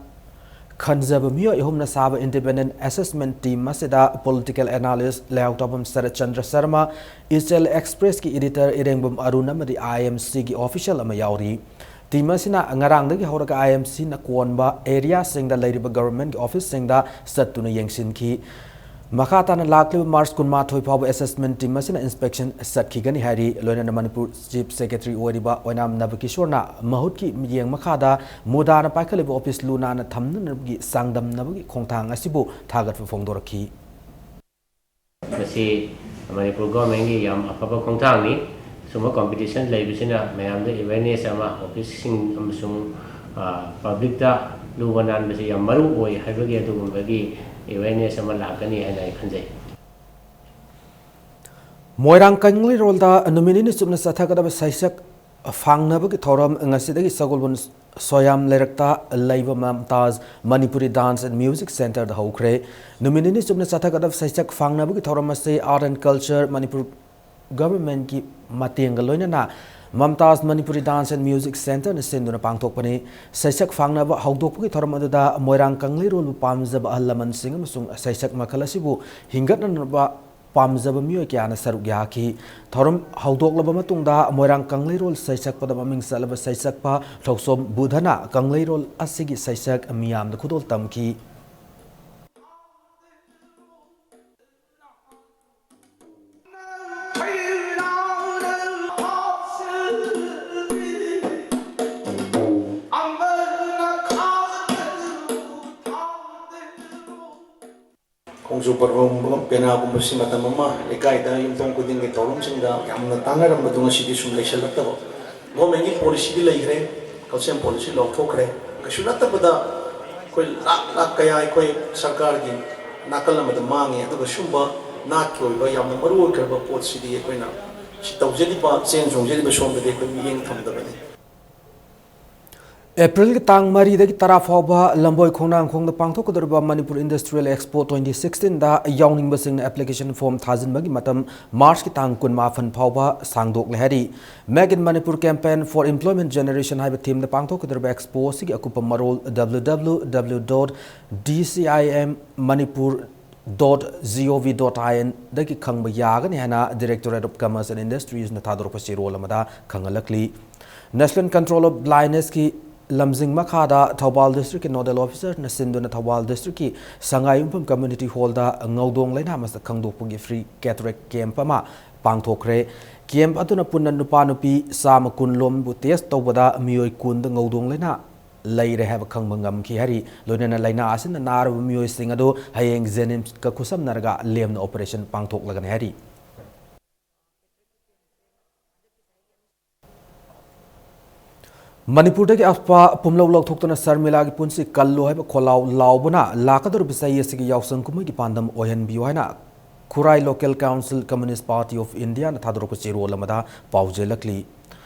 ꯈꯟꯖꯕ ꯃꯤꯑꯣꯏ ꯑꯍꯨꯝꯅ ꯁꯥꯕ independent assessment team ꯑꯁꯤꯗ political analyst ꯂꯩꯍꯥꯎ ꯇꯥꯐꯝ ꯁꯔꯠ ꯆꯟꯗ꯭ꯔ ꯁꯔꯃ, ꯏꯆꯦꯜ Expressꯀꯤ editor ꯏꯔꯦꯡꯕꯝ ꯑꯔꯨꯟ ꯑꯃꯗꯤ I M Cꯒꯤ official ꯑꯃ ꯌꯥꯎꯔꯤ꯫ Team ꯑꯁꯤꯅ ꯉꯔꯥꯡꯗꯒꯤ ꯍꯧꯔꯒ I M Cꯅ ꯀꯣꯟꯕ areaꯁꯤꯡꯗ ꯂꯩꯔꯤꯕ governmentꯀꯤ officeꯁꯤꯡꯗ ꯆꯠꯇꯨꯅ ꯌꯦꯡꯁꯤꯟꯈꯤ꯫ ꯃꯈꯥ ꯇꯥꯅ ꯂꯥꯛꯂꯤꯕ March ꯀꯨꯟꯃꯥꯊꯣꯏ ꯐꯥꯎꯕ assessment team ꯑꯁꯤꯅ inspection ꯆꯠꯈꯤꯒꯅꯤ ꯍꯥꯏꯔꯤ꯫ ꯂꯣꯏꯅꯅ Manipur Chief Secretary ꯑꯣꯏꯔꯤꯕ ꯑꯣꯏꯅꯥꯝ ꯅꯕꯀꯤꯁꯣꯔꯅ ꯃꯍꯨꯠꯀꯤ ꯃꯤꯠꯌꯦꯡ ꯃꯈꯥꯗ MUDAꯅ ꯄꯥꯏꯈꯠꯂꯤꯕ office ꯂꯨ ꯅꯥꯟꯅ ꯊꯝꯅꯅꯕꯒꯤ ꯆꯥꯡꯗꯝꯅꯕꯒꯤ ꯈꯣꯡꯊꯥꯡ ꯑꯁꯤꯕꯨ ꯊꯥꯒꯠꯄ ꯐꯣꯡꯗꯣꯔꯛꯈꯤ꯫ ꯃꯁꯤ ꯃꯅꯤꯄꯨꯔ ꯒꯣꯔꯃꯦꯟꯒꯤ ꯌꯥꯝ ꯑꯐꯕ ꯈꯣꯡꯊꯥꯡꯅꯤ꯫ ꯁꯨꯝꯕ ꯀꯣꯝꯄꯤꯇꯤꯁꯟ ꯂꯩꯕꯁꯤꯅ ꯃꯌꯥꯝꯗ ꯑꯦꯋꯦꯔꯅꯦꯁ ꯑꯃ, ꯑꯣꯐꯤꯁꯁꯤꯡ ꯑꯃꯁꯨꯡ ꯄꯕ꯭ꯂꯤꯛꯇ ꯂꯨꯕ ꯅꯥꯟꯕꯁꯤ ꯌꯥꯝ ꯃꯔꯨ ꯑꯣꯏ ꯍꯥꯏꯕꯒꯤ ꯑꯗꯨꯒꯨꯝꯕꯒꯤ ꯑꯦꯋꯦꯔꯅꯦꯁ ꯑꯃ ꯂꯥꯛꯀꯅꯤ ꯍꯥꯏꯅ ꯑꯩ ꯈꯟꯖꯩ꯫ ꯃꯣꯏꯔꯥꯡ ꯀꯪꯂꯩꯔꯣꯜꯗ ꯅꯨꯃꯤꯠ ꯅꯤꯅꯤ ꯆꯨꯞꯅ ꯆꯠꯊꯒꯗꯕ ꯁꯩꯁꯛ ꯐꯥꯡꯅꯕꯒꯤ ꯊꯧꯔꯝ ꯉꯁꯤꯗꯒꯤ ꯁꯒꯣꯜꯕꯟ ꯁꯣꯌꯥꯝ ꯂꯩꯔꯛꯇ ꯂꯩꯕ Mumtaz Manipuri dance and music ꯁꯦꯟꯇꯔꯗ ꯍꯧꯈ꯭ꯔꯦ꯫ ꯅꯨꯃꯤꯠ ꯅꯤꯅꯤ ꯆꯨꯞꯅ ꯆꯠꯊꯒꯗꯕ ꯁꯩꯁꯛ ꯐꯥꯡꯅꯕꯒꯤ ꯊꯧꯔꯝ ꯑꯁꯤ ꯑꯥꯔꯠ ꯑꯦꯟ ꯀꯜꯆꯔ ꯃꯅꯤꯄꯨꯔ ꯒꯚꯔꯟꯃꯦꯟꯠꯀꯤ ꯃꯇꯦꯡꯒ ꯂꯣꯏꯅꯅ Mumtaz Manipuri dance and music ꯁꯦꯟꯇꯔꯅ ꯁꯤꯟꯗꯨꯅ ꯄꯥꯡꯊꯣꯛꯄꯅꯤ꯫ ꯁꯩꯁꯛ ꯐꯥꯡꯅꯕ ꯍꯧꯗꯣꯛꯄꯒꯤ ꯊꯧꯔꯝ ꯑꯗꯨꯗ ꯃꯣꯏꯔꯥꯡ ꯀꯪꯂꯩꯔꯣꯜꯕꯨ ꯄꯥꯝꯖꯕ ꯑꯍꯜ ꯂꯃꯟꯁꯤꯡ ꯑꯃꯁꯨꯡ ꯁꯩꯁꯛ ꯃꯈꯜ ꯑꯁꯤꯕꯨ ꯍꯤꯡꯒꯠꯅꯅꯕ ꯄꯥꯝꯖꯕ ꯃꯤꯑꯣꯏ ꯀꯌꯥꯅ ꯁꯔꯨꯛ ꯌꯥꯈꯤ꯫ ꯊꯧꯔꯝ ꯍꯧꯗꯣꯛꯂꯕ ꯃꯇꯨꯡꯗ ꯃꯣꯏꯔꯥꯡ ꯀꯪꯂꯩꯔꯣꯜ ꯁꯩꯁꯛꯄꯗ ꯃꯃꯤꯡ ꯆꯠꯂꯕ ꯁꯩꯁꯛꯄ ꯊꯧꯁꯣꯝ ꯕꯨꯙꯅ ꯀꯪꯂꯩꯔꯣꯜ ꯑꯁꯤꯒꯤ ꯁꯩꯁꯛ ꯃꯤꯌꯥꯝꯗ ꯈꯨꯗꯣꯜ ꯇꯝꯈꯤ꯫ ꯈꯣꯡꯖꯨ ꯄꯔꯕꯒꯨꯝꯕ, ꯄꯦꯅꯥꯒꯨꯝꯕꯁꯤ ꯃꯇꯝ ꯑꯃ ꯂꯩꯀꯥꯏꯗ ꯌꯨꯝꯊꯣꯡ ꯈꯨꯗꯤꯡꯒꯤ ꯊꯧꯔꯝꯁꯤꯡꯗ ꯌꯥꯝꯅ ꯇꯥꯟꯅꯔꯝꯕꯗꯨ ꯉꯁꯤꯗꯤ ꯁꯨꯝ ꯂꯩꯁꯤꯜꯂꯛꯇꯕ꯫ ꯒꯣꯔꯃꯦꯟꯒꯤ ꯄꯣꯂꯤꯁꯤꯗꯤ ꯂꯩꯈ꯭ꯔꯦ, ꯀꯜꯆꯔꯦꯜ ꯄꯣꯂꯤꯁꯤ ꯂꯥꯎꯊꯣꯛꯈ꯭ꯔꯦ꯫ ꯀꯩꯁꯨ ꯅꯠꯇꯕꯗ ꯑꯩꯈꯣꯏ ꯂꯥꯛ ꯂꯥꯛ ꯀꯌꯥ ꯑꯩꯈꯣꯏ ꯁꯔꯀꯥꯔꯒꯤ ꯅꯥꯀꯜ ꯑꯃꯗ ꯃꯥꯡꯉꯤ꯫ ꯑꯗꯨꯒ ꯁꯨꯝꯕ ꯅꯥꯠꯀꯤ ꯑꯣꯏꯕ ꯌꯥꯝꯅ ꯃꯔꯨ ꯑꯣꯏꯈ꯭ꯔꯕ ꯄꯣꯠꯁꯤꯗꯤ ꯑꯩꯈꯣꯏꯅ ꯁꯤ ꯇꯧꯖꯔꯤꯕ, ꯆꯦꯟ ꯆꯣꯡꯖꯔꯤꯕ ꯁꯣꯝꯗꯗꯤ ꯑꯩꯈꯣꯏ ꯃꯤꯠꯌꯦꯡ ꯊꯝꯗꯕꯅꯤ꯫ ꯑꯦꯄ꯭ꯔꯤꯜꯒꯤ ꯇꯥꯡ ꯃꯔꯤꯗꯒꯤ ꯇꯔꯥ ꯐꯥꯎꯕ ꯂꯝꯕꯣꯏ ꯈꯣꯡꯅꯥꯡꯈꯣꯡꯗ ꯄꯥꯡꯊꯣꯛꯀꯗꯧꯔꯤꯕ ꯃꯅꯤꯄꯨꯔ ꯏꯟꯗꯁꯇ꯭ꯔꯤꯌꯦꯜ ꯑꯦꯛꯁꯄꯣ ꯇ꯭ꯋꯦꯟꯇꯤ ꯁꯤꯛꯁꯇꯤꯟꯗ ꯌꯥꯎꯅꯤꯡꯕꯁꯤꯡꯅ ꯑꯦꯄ꯭ꯂꯤꯀꯦꯁꯟ ꯐꯣꯔꯝ ꯊꯥꯖꯤꯟꯕꯒꯤ ꯃꯇꯝ ꯃꯥꯔꯆꯀꯤ ꯇꯥꯡ ꯀꯨꯟꯃꯥꯄꯟ ꯐꯥꯎꯕ ꯁꯥꯡꯗꯣꯛꯂꯦ ꯍꯥꯏꯔꯤ꯫ Make in Manipur Campaign for Employment Generation ꯍꯥꯏꯕ ꯊꯤꯝꯗ ꯄꯥꯡꯊꯣꯛꯀꯗꯧꯔꯤꯕ ꯑꯦꯛꯁꯄꯣ ꯑꯁꯤꯒꯤ ꯑꯀꯨꯞꯄ ꯃꯔꯣꯜ W W W dot D C I M Manipur dot G O V dot I N ꯗꯒꯤ ꯈꯪꯕ ꯌꯥꯒꯅꯤ ꯍꯥꯏꯅ Directorate of Commerce and Industries ꯅ ꯊꯥꯗꯣꯔꯛꯄ ꯆꯦꯔꯣꯜ ꯑꯃꯗ ꯈꯪꯍꯜꯂꯛꯂꯤ꯫ National Control of Blindness ꯀꯤ ꯂꯝꯖꯤꯡ ꯃꯈꯥꯗ ꯊꯧꯕꯥꯜ ꯗꯤꯁꯇ꯭ꯔꯤꯛꯀꯤ ꯅꯣꯗꯦꯜ ꯑꯣꯐꯤꯁꯔꯅ ꯁꯤꯟꯗꯨꯅ ꯊꯧꯕꯥꯜ ꯗꯤꯁꯇ꯭ꯔꯤꯛꯀꯤ ꯁꯉꯥꯏ ꯌꯨꯝꯐꯝ ꯀꯝꯃ꯭ꯌꯨꯅꯤꯇꯤ ꯍꯣꯜꯗ ꯉꯧꯗꯣꯡ ꯂꯩꯅꯥ ꯃꯁꯛ ꯈꯪꯗꯣꯛꯄꯒꯤ ꯐ꯭ꯔꯤ ꯀꯦꯇꯔꯦꯛ ꯀꯦꯝꯞ ꯑꯃ ꯄꯥꯡꯊꯣꯛꯈ꯭ꯔꯦ꯫ ꯀꯦꯝꯞ ꯑꯗꯨꯅ ꯄꯨꯟꯅ ꯅꯨꯄꯥ ꯅꯨꯄꯤ ꯆꯥꯝꯃ ꯀꯨꯟ ꯂꯣꯝꯕꯨ ꯇꯦꯁ ꯇꯧꯕꯗ ꯃꯤꯑꯣꯏ ꯀꯨꯟꯗ ꯉꯧꯗꯣꯡ ꯂꯩꯅꯥ ꯂꯩꯔꯦ ꯍꯥꯏꯕ ꯈꯪꯕ ꯉꯝꯈꯤ ꯍꯥꯏꯔꯤ꯫ ꯂꯣꯏꯅꯅ ꯂꯩꯅꯥ ꯑꯁꯤꯅ ꯅꯥꯔꯕ ꯃꯤꯑꯣꯏꯁꯤꯡ ꯑꯗꯨ ꯍꯌꯦꯡ ꯖꯦꯅꯤꯝꯁꯀ ꯈꯨꯠꯁꯝꯅꯔꯒ ꯂꯦꯝꯅ ꯑꯣꯄꯔꯦꯁꯟ ꯄꯥꯡꯊꯣꯛꯂꯒꯅꯤ ꯍꯥꯏꯔꯤ꯫ ꯃꯅꯤꯄꯨꯔꯗꯒꯤ ꯑꯄꯥ ꯄꯨꯝꯂꯧ ꯂꯧꯊꯣꯛꯇꯨꯅ ꯁꯔꯃꯤꯂꯥꯒꯤ ꯄꯨꯟꯁꯤ ꯀꯜꯂꯨ ꯍꯥꯏꯕ ꯈꯣꯜꯂꯥꯎ ꯂꯥꯎꯕꯅ ꯂꯥꯛꯀꯗꯧꯔꯤꯕ ꯆꯍꯤ ꯑꯁꯤꯒꯤ ꯌꯥꯎꯁꯪ ꯀꯨꯝꯍꯩꯒꯤ ꯄꯥꯟꯗꯝ ꯑꯣꯏꯍꯟꯕꯤꯌꯨ ꯍꯥꯏꯅ ꯈꯨꯔꯥꯏ Local Council Communist Party of Indiaꯅ ꯊꯥꯗꯣꯔꯛꯄ ꯆꯦꯔꯣꯜ ꯑꯃꯗ ꯄꯥꯎꯖꯦꯜꯂꯛꯂꯤ꯫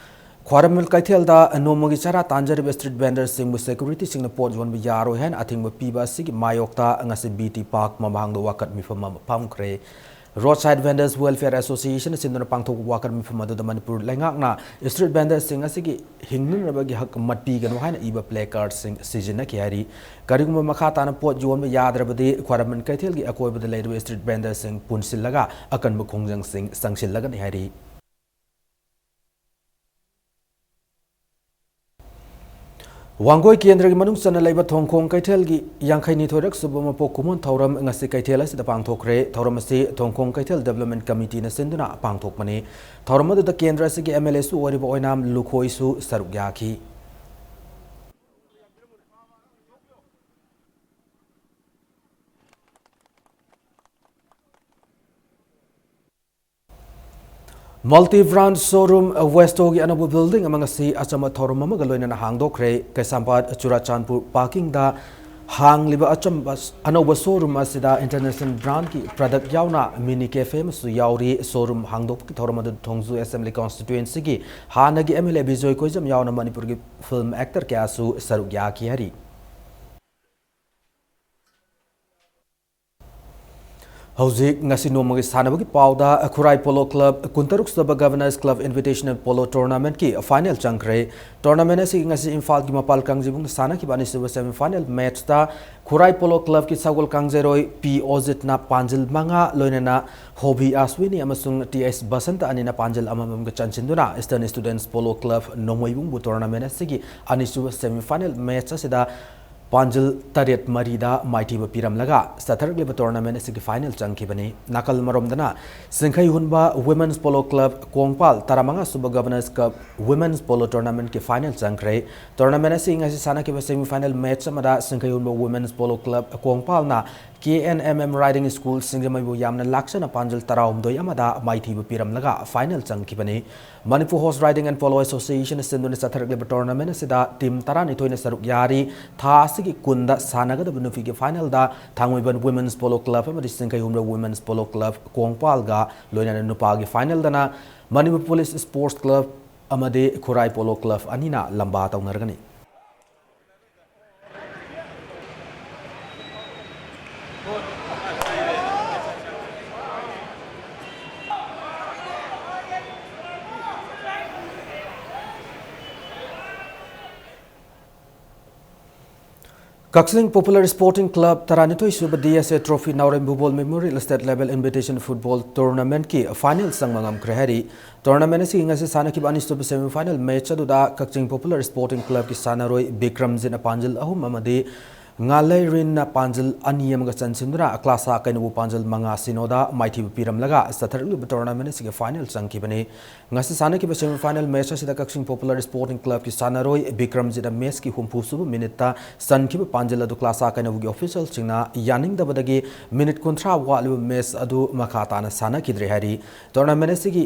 ꯈ꯭ꯋꯥꯏꯔꯝꯕꯟ ꯀꯩꯊꯦꯜꯗ ꯅꯣꯡꯃꯒꯤ ꯆꯔꯥ ꯇꯥꯟꯖꯔꯤꯕ street vendorꯁꯤꯡꯕꯨ securityꯁꯤꯡꯅ ꯄꯣꯠ ꯌꯣꯟꯕ ꯌꯥꯔꯣꯏ ꯍꯥꯏꯅ ꯑꯊꯤꯡꯕ ꯄꯤꯕ ꯑꯁꯤꯒꯤ ꯃꯥꯌꯣꯛꯇ ꯉꯁꯤ B T Park ꯃꯃꯥꯡꯗ ꯋꯥꯀꯠ ꯃꯤꯐꯝ ꯑꯃ ꯐꯝꯈ꯭ꯔꯦ꯫ Roadside Vendors Welfare Associationꯅ ꯁꯤꯟꯗꯨꯅ ꯄꯥꯡꯊꯣꯛꯄ ꯋꯥꯀꯠ ꯃꯤꯐꯝ ꯑꯗꯨꯗ ꯃꯅꯤꯄꯨꯔ ꯂꯩꯉꯥꯛꯅ street vendorꯁꯤꯡ ꯑꯁꯤꯒꯤ ꯍꯤꯡꯅꯅꯕꯒꯤ ꯍꯛ ꯃꯠꯄꯤꯒꯅꯨ ꯍꯥꯏꯅ ꯏꯕ placardꯁꯤꯡ ꯁꯤꯖꯤꯟꯅꯈꯤ ꯍꯥꯏꯔꯤ꯫ ꯀꯔꯤꯒꯨꯝꯕ ꯃꯈꯥ ꯇꯥꯅ ꯄꯣꯠ ꯌꯣꯟꯕ ꯌꯥꯗ꯭ꯔꯕꯗꯤ ꯈ꯭ꯋꯥꯏꯔꯝꯕꯟ ꯀꯩꯊꯦꯜꯒꯤ ꯑꯀꯣꯏꯕꯗ ꯂꯩꯔꯤꯕ street vendorꯁꯤꯡ ꯄꯨꯟꯁꯤꯜꯂꯒ ꯑꯀꯟꯕ ꯈꯣꯡꯖꯪꯁꯤꯡ ꯆꯪꯁꯤꯜꯂꯒꯅꯤ ꯍꯥꯏꯔꯤ꯫ ꯋꯥꯡꯒꯣꯏ ꯀꯦꯟꯗ꯭ꯔꯒꯤ ꯃꯅꯨꯡ ꯆꯟꯅ ꯂꯩꯕ ꯊꯣꯡꯈꯣꯡ ꯀꯩꯊꯦꯜꯒꯤ ꯌꯥꯡꯈꯩꯅꯤꯊꯣꯏꯔꯛ ꯁꯨꯕ ꯃꯄꯣꯛ ꯀꯨꯝꯑꯣꯟ ꯊꯧꯔꯝ ꯉꯁꯤ ꯀꯩꯊꯦꯜ ꯑꯁꯤꯗ ꯄꯥꯡꯊꯣꯛꯈ꯭ꯔꯦ꯫ ꯊꯧꯔꯝ ꯑꯁꯤ ꯊꯣꯡꯈꯣꯡ ꯀꯩꯊꯦꯜ Development Committeeꯅ ꯁꯤꯟꯗꯨꯅ ꯄꯥꯡꯊꯣꯛꯄꯅꯤ꯫ ꯊꯧꯔꯝ ꯑꯗꯨꯗ ꯀꯦꯟꯗ꯭ꯔ ꯑꯁꯤꯒꯤ MLAꯁꯨ ꯑꯣꯏꯔꯤꯕ ꯑꯣꯏꯅꯥꯝ ꯂꯨꯈꯣꯏꯁꯨ ꯁꯔꯨꯛ ꯌꯥꯈꯤ꯫ Multi brand showroom Westoꯒꯤ ꯑꯅꯧꯕ building ꯑꯃ ꯉꯁꯤ ꯑꯆꯝꯕ ꯊꯧꯔꯝ ꯑꯃꯒ ꯂꯣꯏꯅꯅ ꯍꯥꯡꯗꯣꯛꯈ꯭ꯔꯦ꯫ ꯀꯩꯁꯥꯝꯄꯥꯠ ꯆꯨꯔꯥꯆꯥꯟꯄꯨꯔ parkingꯗ ꯍꯥꯡꯂꯤꯕ ꯑꯆꯝꯕ ꯑꯅꯧꯕ showroom ꯑꯁꯤꯗ international brandꯀꯤ product ꯌꯥꯎꯅ mini cafe ꯑꯃꯁꯨ ꯌꯥꯎꯔꯤ꯫ Showroom ꯍꯥꯡꯗꯣꯛꯄꯒꯤ ꯊꯧꯔꯝ ꯑꯗꯨ ꯊꯣꯡꯖꯨ Assembly Constituencyꯒꯤ ꯍꯥꯟꯅꯒꯤ MLA ꯕꯤꯖꯣꯏ ꯀꯣꯏꯖꯝ ꯌꯥꯎꯅ ꯃꯅꯤꯄꯨꯔꯒꯤ film actor ꯀꯌꯥꯁꯨ ꯁꯔꯨꯛ ꯌꯥꯈꯤ ꯍꯥꯏꯔꯤ꯫ ꯍꯧꯖꯤꯛ ꯉꯁꯤ ꯅꯣꯡꯃꯒꯤ ꯁꯥꯟꯅꯕꯒꯤ ꯄꯥꯎꯗ ꯈꯨꯔꯥꯏ Polo Club ꯀꯨꯟꯇꯔꯨꯛ ꯁꯨꯕ Governors Club Invitational Polo Tournamentꯀꯤ final ꯆꯪꯈ꯭ꯔꯦ꯫ Tournament ꯑꯁꯤ ꯉꯁꯤ ꯏꯝꯐꯥꯜꯒꯤ ꯃꯄꯥꯜ ꯀꯥꯡꯖꯩꯕꯨꯡꯗ ꯁꯥꯟꯅꯈꯤꯕ ꯑꯅꯤꯁꯨꯕ semi final matchꯇ ꯈꯨꯔꯥꯏ Polo Clubꯀꯤ ꯁꯒꯣꯜ ꯀꯥꯡꯖꯩꯔꯣꯏ ꯄꯤ ꯑꯣꯖꯤꯠꯅ ꯄꯥꯟꯖꯤꯜ ꯃꯉꯥ, ꯂꯣꯏꯅꯅ ꯍꯣꯕꯤ ꯑꯁꯋꯤꯅꯤ ꯑꯃꯁꯨꯡ ꯇꯤ ꯑꯦꯁ ꯕꯁꯟꯇ ꯑꯅꯤꯅ ꯄꯥꯟꯖꯤꯜ ꯑꯃꯃꯝꯒ ꯆꯟꯁꯤꯟꯗꯨꯅ Eastern Students Polo Club ꯅꯣꯡꯃꯩꯕꯨꯡꯕꯨ tournament ꯑꯁꯤꯒꯤ ꯑꯅꯤꯁꯨꯕ semi final match ꯑꯁꯤꯗ ꯄꯥꯟꯖꯤꯜ ꯇꯔꯦꯠ ꯃꯔꯤꯗ ꯃꯥꯏꯊꯤꯕ ꯄꯤꯔꯝꯂꯒ ꯆꯠꯊꯔꯛꯂꯤꯕ tournament ꯑꯁꯤꯒꯤ final ꯆꯪꯈꯤꯕꯅꯤ꯫ ꯅꯥꯀꯜ ꯑꯃꯔꯣꯝꯗꯅ ꯁꯤꯡꯈꯩ ꯍꯨꯟꯕ Women's Polo Club ꯀꯣꯡꯄꯥꯜ ꯇꯔꯥꯃꯉꯥ ꯁꯨꯕ Governors Cup Women's Polo Tournamentꯀꯤ final ꯆꯪꯈ꯭ꯔꯦ꯫ Tournament ꯑꯁꯤ ꯉꯁꯤ ꯁꯥꯟꯅꯈꯤꯕ semi final match ꯑꯃꯗ ꯁꯤꯡꯈꯩ ꯍꯨꯟꯕ Women's Polo Club ꯀꯣꯡꯄꯥꯜꯅ K N M M riding school ꯁꯤꯡꯖꯃꯩꯕꯨ ꯌꯥꯝꯅ ꯂꯥꯛꯆꯅ ꯄꯥꯟꯖꯜ ꯇꯔꯥꯍꯨꯝꯗꯣꯏ ꯑꯃꯗ ꯃꯥꯏꯊꯤꯕ ꯄꯤꯔꯝꯂꯒ ꯐꯥꯏꯅꯦꯜ ꯆꯪꯈꯤꯕꯅꯤ꯫ Manipur horse riding and polo association ꯁꯤꯟꯗꯨꯅ ꯆꯠꯊꯔꯛꯂꯤꯕ ꯇꯣꯔꯅꯥꯃꯦꯟ ꯑꯁꯤꯗ ꯇꯤꯝ ꯇꯔꯥꯅꯤꯊꯣꯏꯅ ꯁꯔꯨꯛ ꯌꯥꯔꯤ꯫ ꯊꯥ ꯑꯁꯤꯒꯤ ꯀꯨꯟꯗ ꯁꯥꯟꯅꯒꯗꯕ ꯅꯨꯄꯤꯒꯤ ꯐꯥꯏꯅꯦꯜꯗ ꯊꯥꯡꯃꯩꯕꯟ ꯋꯨꯃꯦꯟꯁ ꯄꯣꯂꯣ ꯀ꯭ꯂꯕ ꯑꯃꯗꯤ ꯆꯤꯡꯈꯩꯍꯨꯝꯔꯧ ꯋꯨꯃꯦꯟꯁ ꯄꯣꯂꯣ ꯀ꯭ꯂꯕ ꯀꯣꯡꯄꯥꯜꯒ ꯂꯣꯏꯅꯅ ꯅꯨꯄꯥꯒꯤ ꯐꯥꯏꯅꯦꯜꯗꯅ ꯃꯅꯤꯄꯨꯔ ꯄꯨꯂꯤꯁ ꯁ꯭ꯄꯣꯔꯠꯁ ꯀ꯭ꯂꯕ ꯑꯃꯗꯤ ꯈꯨꯔꯥꯏ ꯄꯣꯂꯣ ꯀ꯭ꯂꯕ ꯑꯅꯤꯅ ꯂꯝꯕꯥ ꯇꯧꯅꯔꯒꯅꯤ꯫ ꯀꯛꯆꯤꯡ ꯄꯣꯄꯨꯂꯔ ꯁ꯭ꯄꯣꯔꯇꯤꯡ ꯀ꯭ꯂꯕ ꯇꯔꯥꯅꯤꯊꯣꯏ ꯁꯨꯕ D S A trophy Naorem Bubol memorial state level invitation football ꯇꯣꯔꯅꯥꯃꯦꯟꯠꯀꯤ ꯐꯥꯏꯅꯦꯜ ꯆꯪꯕ ꯉꯝꯈ꯭ꯔꯦ ꯍꯥꯏꯔꯤ꯫ ꯇꯣꯔꯅꯥꯃꯦꯟ ꯑꯁꯤꯒꯤ ꯉꯁꯤ ꯁꯥꯟꯅꯈꯤꯕ ꯑꯅꯤꯁꯨꯕ ꯁꯦꯃꯤꯐꯥꯏꯅꯦꯜ ꯃꯦꯆ ꯑꯗꯨꯗ ꯀꯛꯆꯤꯡ ꯄꯣꯄꯨꯂꯔ ꯁ꯭ꯄꯣꯔꯇꯤꯡ ꯀ꯭ꯂꯕꯀꯤ ꯁꯥꯟꯅꯔꯣꯏ ꯕꯤꯀ꯭ꯔꯝꯖꯤꯠꯅ ꯄꯥꯟꯖꯜ ꯑꯍꯨꯝ ꯑꯃꯗꯤ ꯉꯥꯂꯩꯔꯤꯟꯅ ꯄꯥꯟꯖꯜ ꯑꯅꯤ ꯑꯃꯒ ꯆꯟꯁꯤꯟꯗꯨꯅ ꯀ꯭ꯂꯥꯁꯥ ꯀꯩꯅꯧꯕꯨ ꯄꯥꯟꯖꯜ ꯃꯉꯥ ꯁꯤꯅꯣꯗ ꯃꯥꯏꯊꯤꯕ ꯄꯤꯔꯝꯂꯒ ꯆꯠꯊꯔꯛꯂꯤꯕ ꯇꯣꯔꯅꯥꯃꯦꯟ ꯑꯁꯤꯒꯤ ꯐꯥꯏꯅꯦꯜ ꯆꯪꯈꯤꯕꯅꯤ꯫ ꯉꯁꯤ ꯁꯥꯟꯅꯈꯤꯕ ꯁꯦꯃꯤꯐꯥꯏꯅꯦꯜ ꯃꯦꯆ ꯑꯁꯤꯗ ꯀꯛꯆꯤꯡ ꯄꯣꯄꯨꯂꯔ ꯁ꯭ꯄꯣꯔꯇꯤꯡ ꯀ꯭ꯂꯕꯀꯤ ꯁꯥꯟꯅꯔꯣꯏ ꯕꯤꯀ꯭ꯔꯝꯖꯤꯠꯅ ꯃꯦꯆꯀꯤ ꯍꯨꯝꯐꯨ ꯁꯨꯕ ꯃꯤꯅꯤꯠꯇ ꯆꯟꯈꯤꯕ ꯄꯥꯟꯖꯜ ꯑꯗꯨ ꯀ꯭ꯂꯥꯁꯥ ꯀꯩꯅꯧꯒꯤ ꯑꯣꯐꯤꯁꯤꯌꯦꯜꯁꯤꯡꯅ ꯌꯥꯅꯤꯡꯗꯕꯗꯒꯤ ꯃꯤꯅꯤꯠ ꯀꯨꯟꯊ꯭ꯔꯥ ꯋꯥꯠꯂꯤꯕ ꯃꯦꯆ ꯑꯗꯨ ꯃꯈꯥ ꯇꯥꯅ ꯁꯥꯟꯅꯈꯤꯗ꯭ꯔꯦ ꯍꯥꯏꯔꯤ꯫ ꯇꯣꯔꯅꯥꯃꯦꯟ ꯑꯁꯤꯒꯤ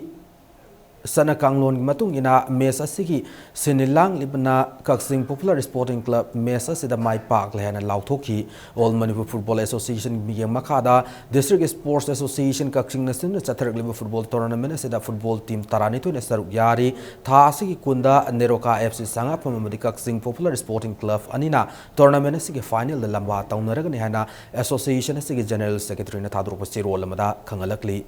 ꯆꯠꯅ ꯀꯥꯡꯂꯣꯟꯒꯤ ꯃꯇꯨꯡ ꯏꯟꯅ ꯃꯦꯆ ꯑꯁꯤꯒꯤ ꯁꯤꯟꯃꯤ ꯂꯥꯡꯂꯤꯕꯅ ꯀꯛꯆꯤꯡ ꯄꯣꯄꯨꯂꯔ ꯁ꯭ꯄꯣꯔꯇꯤꯡ ꯀ꯭ꯂꯕ ꯃꯦꯆ ꯑꯁꯤꯗ ꯃꯥꯏ ꯄꯥꯛꯂꯦ ꯍꯥꯏꯅ ꯂꯥꯎꯊꯣꯛꯈꯤ꯫ ꯑꯣꯜ ꯃꯅꯤꯄꯨꯔ ꯐꯨꯠꯕꯣꯜ ꯑꯦꯁꯣꯁꯤꯌꯦꯁꯟꯒꯤ ꯃꯤꯠꯌꯦꯡ ꯃꯈꯥꯗ ꯗꯤꯁꯇ꯭ꯔꯤꯛ ꯁ꯭ꯄꯣꯔꯠꯁ ꯑꯦꯁꯣꯁꯤꯌꯦꯁꯟ ꯀꯛꯆꯤꯡꯅ ꯁꯤꯟꯗꯨꯅ ꯆꯠꯊꯔꯛꯂꯤꯕ ꯐꯨꯠꯕꯣꯜ ꯇꯣꯔꯅꯥꯃꯦꯟ ꯑꯁꯤꯗ ꯐꯨꯠꯕꯣꯜ ꯇꯤꯝ ꯇꯔꯥꯅꯤꯊꯣꯏꯅ ꯁꯔꯨꯛ ꯌꯥꯔꯤ꯫ ꯊꯥ ꯑꯁꯤꯒꯤ ꯀꯨꯟꯗ ꯅꯦꯔꯣꯀꯥ ꯑꯦꯐ ꯁꯤ ꯁꯉꯥꯛꯐꯝ ꯑꯃꯗꯤ ꯀꯛꯆꯤꯡ ꯄꯣꯄꯨꯂꯔ ꯁ꯭ꯄꯣꯔꯇꯤꯡ ꯀ꯭ꯂꯕ ꯑꯅꯤꯅ ꯇꯣꯔꯅꯥꯃꯦꯟ ꯑꯁꯤꯒꯤ ꯐꯥꯏꯅꯦꯜꯗ ꯂꯝꯕꯥ ꯇꯧꯅꯔꯒꯅꯤ ꯍꯥꯏꯅ ꯑꯦꯁꯣꯁꯤꯌꯦꯁꯟ ꯑꯁꯤꯒꯤ ꯖꯦꯅꯔꯦꯜ ꯁꯦꯀ꯭ꯔꯦꯇꯔꯤꯅ ꯊꯥꯗꯣꯔꯛꯄ ꯆꯦꯔꯣꯜ ꯑꯃꯗ ꯈꯪꯍꯜꯂꯛꯂꯤ꯫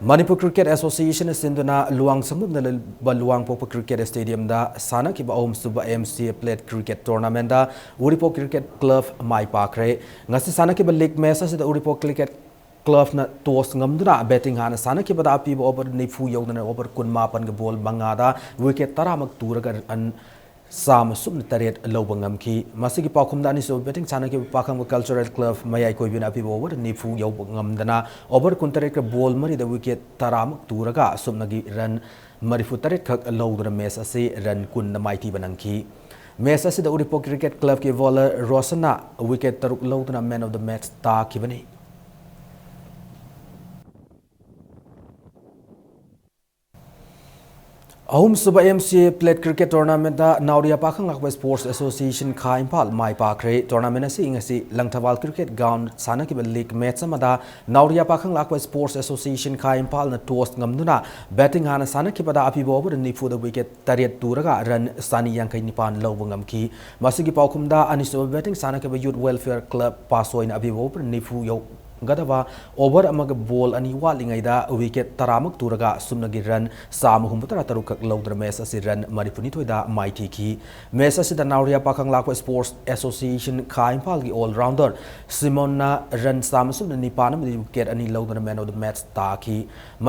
ꯃꯅꯤꯄꯨꯔ ꯀ꯭ꯔꯤꯀꯦꯠ ꯑꯦꯁꯣꯁꯤꯌꯦꯁꯟꯅ ꯁꯤꯟꯗꯨꯅ ꯂꯨꯋꯥꯡ ꯁꯝꯕꯝꯗ ꯂꯩꯕ ꯂꯨꯋꯥꯡꯄꯣꯛꯄ ꯀ꯭ꯔꯤꯀꯦꯠ ꯁ꯭ꯇꯦꯗꯤꯌꯝꯗ ꯁꯥꯟꯅꯈꯤꯕ ꯑꯍꯨꯝꯁꯨꯕ M C A plate cricket ꯇꯣꯔꯅꯥꯃꯦꯟꯗ ꯎꯔꯤꯄꯣꯛ ꯀ꯭ꯔꯤꯀꯦꯠ ꯀ꯭ꯂꯕ ꯃꯥꯏ ꯄꯥꯛꯈ꯭ꯔꯦ꯫ ꯉꯁꯤ ꯁꯥꯟꯅꯈꯤꯕ ꯂꯤꯒ ꯃꯦꯆ ꯑꯁꯤꯗ ꯎꯔꯤꯄꯣꯛ ꯀ꯭ꯔꯤꯀꯦꯠ ꯀ꯭ꯂꯕꯅ ꯇꯣꯁ ꯉꯝꯗꯨꯅ ꯕꯦꯇꯤꯡ ꯍꯥꯟꯅ ꯁꯥꯟꯅꯈꯤꯕꯗ ꯑꯄꯤꯕ ꯑꯣꯚꯔ ꯅꯤꯐꯨ ꯌꯧꯗꯅ ꯑꯣꯚꯔ ꯀꯨꯟꯃꯥꯄꯟꯒ ꯕꯣꯜ ꯃꯉꯥꯗ ꯋꯤꯀꯦꯠ ꯇꯔꯥꯃꯛ ꯇꯨꯔꯒ ꯔꯟ ꯆꯥꯝꯃ ꯁꯨꯞꯅ ꯇꯔꯦꯠ ꯂꯧꯕ ꯉꯝꯈꯤ꯫ ꯃꯁꯤꯒꯤ ꯄꯥꯎꯈꯨꯝꯗ ꯑꯅꯤꯁꯨꯕ ꯕꯦꯇꯤꯡ ꯁꯥꯟꯅꯈꯤꯕ ꯄꯥꯈꯪꯕ ꯀꯜꯆꯔꯦꯜ ꯀ꯭ꯂꯕ ꯃꯌꯥꯏ ꯀꯣꯏꯕꯤꯅ ꯑꯄꯤꯕ ꯑꯣꯚꯔ ꯅꯤꯐꯨ ꯌꯧꯕ ꯉꯝꯗꯅ ꯑꯣꯚꯔ ꯀꯨꯟꯇꯔꯦꯠꯀ ꯕꯣꯜ ꯃꯔꯤꯗ ꯋꯤꯀꯦꯠ ꯇꯔꯥꯃꯨꯛ ꯇꯨꯔꯒ ꯑꯁꯨꯞꯅꯒꯤ ꯔꯟ ꯃꯔꯤꯐꯨꯇꯔꯦꯠ ꯈꯛ ꯂꯧꯗꯨꯅ ꯃꯦꯆ ꯑꯁꯤ ꯔꯟ ꯀꯨꯟꯗ ꯃꯥꯏꯊꯤꯕ ꯅꯪꯈꯤ꯫ Match ꯑꯁꯤꯗ ꯎꯔꯤꯄꯣꯛ Cricket Clubꯀꯤ bowler ꯔꯣꯁꯟꯅ wicket ꯇꯔꯨꯛ ꯂꯧꯗꯨꯅ man of the match ꯇꯥꯈꯤꯕꯅꯤ꯫ ꯑꯍꯨꯝꯁꯨꯕ M C A Plate Cricket Tournamentꯇ ꯅꯥꯎꯔꯤꯌꯥ ꯄꯥꯈꯪ ꯂꯥꯛꯄ Sports Association ꯈꯥ ꯏꯝꯐꯥꯜ ꯃꯥꯏ ꯄꯥꯛꯈ꯭ꯔꯦ꯫ Tournament ꯑꯁꯤ ꯉꯁꯤ ꯂꯪꯊꯕꯥꯜ Cricket Ground ꯁꯥꯟꯅꯈꯤꯕ league match ꯑꯃꯗ ꯅꯥꯎꯔꯤꯌꯥ ꯄꯥꯈꯪ ꯂꯥꯛꯄ Sports Association ꯈꯥ ꯏꯝꯐꯥꯜꯅ toss ꯉꯝꯗꯨꯅ batting ꯍꯥꯟꯅ ꯁꯥꯟꯅꯈꯤꯕꯗ ꯑꯄꯤꯕ over ꯅꯤꯐꯨꯗ wicket ꯇꯔꯦꯠ ꯇꯨꯔꯒ run ꯆꯅꯤ ꯌꯥꯡꯈꯩ ꯅꯤꯄꯥꯟ ꯂꯧꯕ ꯉꯝꯈꯤ꯫ ꯃꯁꯤꯒꯤ ꯄꯥꯎꯈꯨꯝꯗ ꯑꯅꯤꯁꯨꯕ batting ꯁꯥꯟꯅꯈꯤꯕ Youth Welfare Club ꯄꯥꯁꯣꯏꯅ ꯑꯄꯤꯕ over ꯅꯤꯐꯨ ꯌꯧ ꯒꯗꯕ over ꯑꯃꯒ ball ꯑꯅꯤ ꯋꯥꯠꯂꯤꯉꯩꯗ wicket ꯇꯔꯥꯃꯛ ꯇꯨꯔꯒ ꯁꯨꯞꯅꯒꯤ run ꯆꯥꯝꯃ ꯍꯨꯝꯐꯨꯇꯔꯥ ꯇꯔꯨꯛ ꯈꯛ ꯂꯧꯗꯨꯅ match ꯑꯁꯤ run ꯃꯔꯤꯐꯨꯅꯤꯊꯣꯏꯗ ꯃꯥꯏꯊꯤꯈꯤ꯫ Match ꯑꯁꯤꯗ ꯅꯥꯎꯔꯤꯌꯥ ꯄꯥꯈꯪ ꯂꯥꯛꯄ Sports Association ꯈꯥ ꯏꯝꯐꯥꯜꯒꯤ all rounder ꯁꯤꯃꯣꯟꯅ run ꯆꯥꯝꯃ ꯁꯨꯞꯅ ꯅꯤꯄꯥꯟ ꯑꯃꯗꯤ wicket ꯑꯅꯤ ꯂꯧꯗꯨꯅ man of the match ꯇꯥꯈꯤ꯫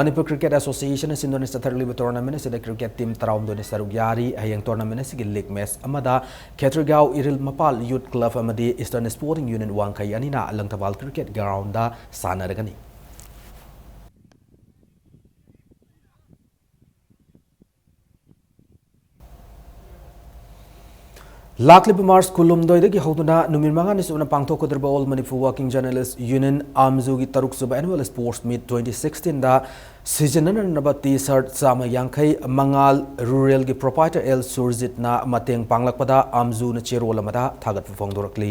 ꯃꯅꯤꯄꯨꯔ Cricket Association ꯁꯤꯟꯗꯨꯅ ꯆꯠꯊꯔꯛꯂꯤꯕ tournament ꯑꯁꯤꯗ cricket team ꯇꯔꯥꯍꯨꯝꯗꯣꯏꯅ ꯁꯔꯨꯛ ꯌꯥꯔꯤ꯫ ꯍꯌꯦꯡ tournament ꯑꯁꯤꯒꯤ league match ꯑꯃꯗ ꯈꯦꯇ꯭ꯔꯤꯒꯥꯎ ꯏꯔꯤꯜ ꯃꯄꯥꯜ Youth Club ꯑꯃꯗꯤ Eastern Sporting Union ꯋꯥꯡꯈꯩ ꯑꯅꯤꯅ ꯂꯪꯊꯕꯥꯜ Cricket Groundꯗ ꯁꯥꯟꯅꯔꯒꯅꯤ꯫ ꯂꯥꯛꯂꯤꯕ March ꯀꯨꯟꯍꯨꯝꯗꯣꯏꯗꯒꯤ ꯍꯧꯗꯨꯅ ꯅꯨꯃꯤꯠ ꯃꯉꯥꯅꯤ ꯁꯨꯞꯅ ꯄꯥꯡꯊꯣꯛꯀꯗꯧꯔꯤꯕ All Manipur Working Journalist Union, ꯑꯥꯝꯖꯨꯒꯤ ꯇꯔꯨꯛꯁꯨꯕ annual sports meet twenty sixteenꯗ ꯁꯤꯖꯤꯟꯅꯅꯅꯕ T-shirt ꯆꯥꯝꯃ ꯌꯥꯡꯈꯩ ꯃꯉꯥꯜ Ruralꯒꯤ proprietor L ꯁꯨꯔꯖꯤꯠꯅ ꯃꯇꯦꯡ ꯄꯥꯡꯂꯛꯄꯗ ꯑꯥꯝꯖꯨꯅ ꯆꯦꯔꯣꯜ ꯑꯃꯗ ꯊꯥꯒꯠꯄ ꯐꯣꯡꯗꯣꯔꯛꯂꯤ꯫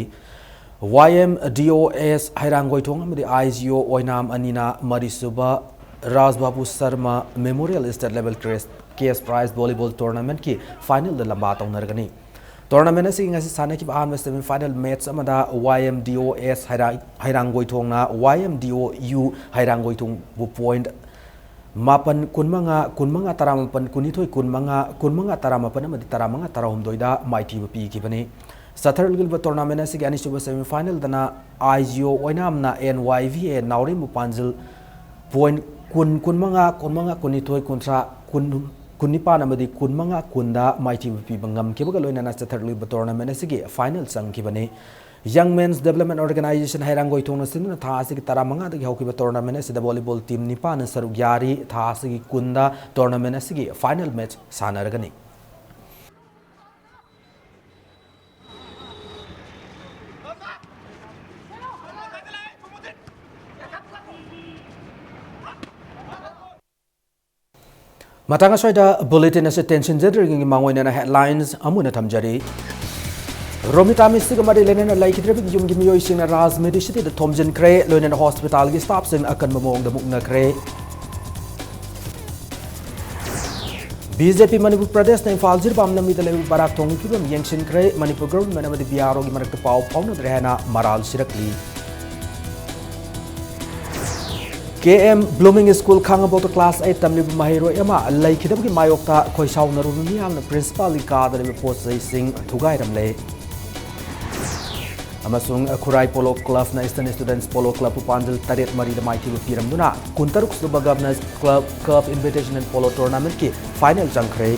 Y M D O S ꯍꯩꯔꯥꯡꯒꯣꯏꯊꯣꯡ ꯑꯃꯗꯤ I G O ꯑꯣꯏꯅꯥꯝ ꯑꯅꯤꯅ ꯃꯔꯤꯁꯨꯕ ꯔꯥꯖꯕꯥꯕꯨ Sharma Memorial State Level Cash, Cash Prize Volleyball Tournamentꯀꯤ finalꯗ ꯂꯝꯕꯥ ꯇꯧꯅꯔꯒꯅꯤ꯫ Tournament ꯑꯁꯤꯒꯤ ꯉꯁꯤ ꯁꯥꯟꯅꯈꯤꯕ ꯑꯍꯥꯟꯕ semi final match ꯑꯃꯗ Y M D O S ꯍꯩꯔꯥ-, ꯍꯩꯔꯥꯡꯒꯣꯏꯊꯣꯡꯅ Y M D O U ꯍꯩꯔꯥꯡꯒꯣꯏꯊꯣꯡꯕꯨ point ꯃꯥꯄꯟ, ꯀꯨꯟꯃꯉꯥ, ꯀꯨꯟꯃꯉꯥ, ꯇꯔꯥꯃꯥꯄꯟ, ꯀꯨꯟꯅꯤꯊꯣꯏ, ꯀꯨꯟꯃꯉꯥ, ꯀꯨꯟꯃꯉꯥ, ꯇꯔꯥꯃꯥꯄꯟ ꯑꯃꯗꯤ ꯇꯔꯥꯃꯉꯥ, ꯇꯔꯥꯍꯨꯝꯗꯣꯏꯗ ꯃꯥꯏꯊꯤꯕ ꯄꯤꯈꯤꯕꯅꯤ꯫ ꯆꯠꯊꯔꯛꯂꯤꯕ tournament ꯑꯁꯤꯒꯤ ꯑꯅꯤꯁꯨꯕ semi finalꯗꯅ I G O ꯑꯣꯏꯅꯥꯝꯅ N Y V A ꯅꯥꯎꯔꯦꯝꯕꯨ ꯄꯥꯟꯖꯤꯜ point ꯀꯨꯟ, ꯀꯨꯟꯃꯉꯥ, ꯀꯨꯟꯃꯉꯥ, ꯀꯨꯟꯅꯤꯊꯣꯏ, ꯀꯨꯟꯊ꯭ꯔꯥ, ꯀꯨꯟ, ꯀꯨꯟꯅꯤꯄꯥꯟ ꯑꯃꯗꯤ ꯀꯨꯟꯃꯉꯥ, ꯀꯨꯟꯗ ꯃꯥꯏꯊꯤꯕ ꯄꯤꯕ ꯉꯝꯈꯤꯕꯒ ꯂꯣꯏꯅꯅ ꯆꯠꯊꯔꯛꯂꯤꯕ tournament ꯑꯁꯤꯒꯤ final ꯆꯪꯈꯤꯕꯅꯤ꯫ Young Men's Development Organization ꯍꯩꯔꯥꯡꯒꯣꯏꯊꯣꯡꯅ ꯁꯤꯟꯗꯨꯅ ꯊꯥ ꯑꯁꯤꯒꯤ ꯇꯔꯥꯃꯉꯥꯗꯒꯤ ꯍꯧꯈꯤꯕ tournament ꯑꯁꯤꯗ volleyball team ꯅꯤꯄꯥꯟꯅ ꯁꯔꯨꯛ ꯌꯥꯔꯤ꯫ ꯊꯥ ꯑꯁꯤꯒꯤ ꯀꯨꯟꯗ tournament ꯑꯁꯤꯒꯤ final match ꯁꯥꯟꯅꯔꯒꯅꯤ꯫ ꯃꯇꯥꯡ ꯑꯁ꯭ꯋꯥꯏꯗ ꯕꯨꯂꯦꯇꯤꯟ ꯑꯁꯤ ꯇꯦꯟꯁꯤꯟꯖꯗ꯭ꯔꯤꯉꯩꯒꯤ ꯃꯥꯡꯑꯣꯏꯅꯅ ꯍꯦꯗꯂꯥꯏꯟꯁ ꯑꯃꯨꯛ ꯍꯟꯅ ꯊꯝꯖꯔꯤ꯫ ꯔꯣꯃꯤꯇꯥ ꯃꯤꯁꯤꯒ ꯃꯔꯤ ꯂꯩꯅꯅ ꯂꯩꯈꯤꯗ꯭ꯔꯕꯒꯤ ꯌꯨꯝꯒꯤ ꯃꯤꯑꯣꯏꯁꯤꯡꯅ ꯔꯥꯖꯃꯦꯗꯤ ꯁꯤꯇꯤꯗ ꯊꯣꯝꯖꯤꯟꯈ꯭ꯔꯦ꯫ ꯂꯣꯏꯅꯅ ꯍꯣꯁꯄꯤꯇꯥꯜꯒꯤ ꯁ꯭ꯇꯥꯐꯁꯤꯡ ꯑꯀꯟꯕ ꯃꯑꯣꯡꯗ ꯃꯨꯛꯅꯈ꯭ꯔꯦ꯫ ꯕꯤ ꯖꯦ ꯄꯤ ꯃꯅꯤꯄꯨꯔ ꯄ꯭ꯔꯗꯦꯁꯅ ꯏꯝꯐꯥꯜ ꯖꯤꯔꯤꯕꯥꯝ ꯂꯝꯕꯤꯗ ꯂꯩꯕ ꯕꯔꯥꯛ ꯊꯣꯡꯒꯤ ꯐꯤꯕꯝ ꯌꯦꯡꯁꯤꯟꯈ꯭ꯔꯦ꯫ ꯃꯅꯤꯄꯨꯔ ꯒꯚꯔꯟꯃꯦꯟ ꯑꯃꯗꯤ ꯕꯤ ꯑꯥꯔ ꯑꯣꯒꯤ ꯃꯔꯛꯇ ꯄꯥꯎ ꯐꯥꯎꯅꯗ꯭ꯔꯦ ꯍꯥꯏꯅ ꯃꯔꯥꯜ ꯁꯤꯔꯛꯂꯤ꯫ ꯀꯦ ꯑꯦꯝ ꯕ꯭ꯂꯨꯃꯤꯡ ꯁ꯭ꯀꯨꯜ ꯈꯥꯉꯕꯣꯛꯇ ꯀ꯭ꯂꯥꯁ ꯑꯩꯠ ꯇꯝꯂꯤꯕ ꯃꯍꯩꯔꯣꯏ ꯑꯃ ꯂꯩꯈꯤꯗꯕꯒꯤ ꯃꯥꯌꯣꯛꯇ ꯈꯣꯏꯁꯥꯎꯅꯔꯕ ꯃꯤꯌꯥꯝꯅ ꯄ꯭ꯔꯤꯟꯁꯤꯄꯥꯜꯒꯤ ꯀꯥꯗ ꯂꯩꯕ ꯄꯣꯠ ꯆꯩꯁꯤꯡ ꯊꯨꯒꯥꯏꯔꯝꯂꯦ꯫ ꯑꯃꯁꯨꯡ ꯈꯨꯔꯥꯏ ꯄꯣꯂꯣ ꯀ꯭ꯂꯕꯅ ꯏꯁꯇꯔꯟ ꯁ꯭ꯇꯨꯗꯦꯟꯠꯁ ꯄꯣꯂꯣ ꯀ꯭ꯂꯕꯄꯨ ꯄꯥꯟꯖꯜ ꯇꯔꯦꯠ ꯃꯔꯤꯗ ꯃꯥꯏꯊꯤꯕ ꯄꯤꯔꯝꯗꯨꯅ ꯀꯨꯟꯇꯔꯨꯛ ꯁꯨꯕ ꯒꯚꯔꯅꯔꯁ ꯀ꯭ꯂꯕ ꯀꯞ ꯏꯟꯚꯤꯇꯦꯁꯅꯦꯜ ꯄꯣꯂꯣ ꯇꯣꯔꯅꯥꯃꯦꯟꯠꯀꯤ ꯐꯥꯏꯅꯦꯜ ꯆꯪꯈ꯭ꯔꯦ꯫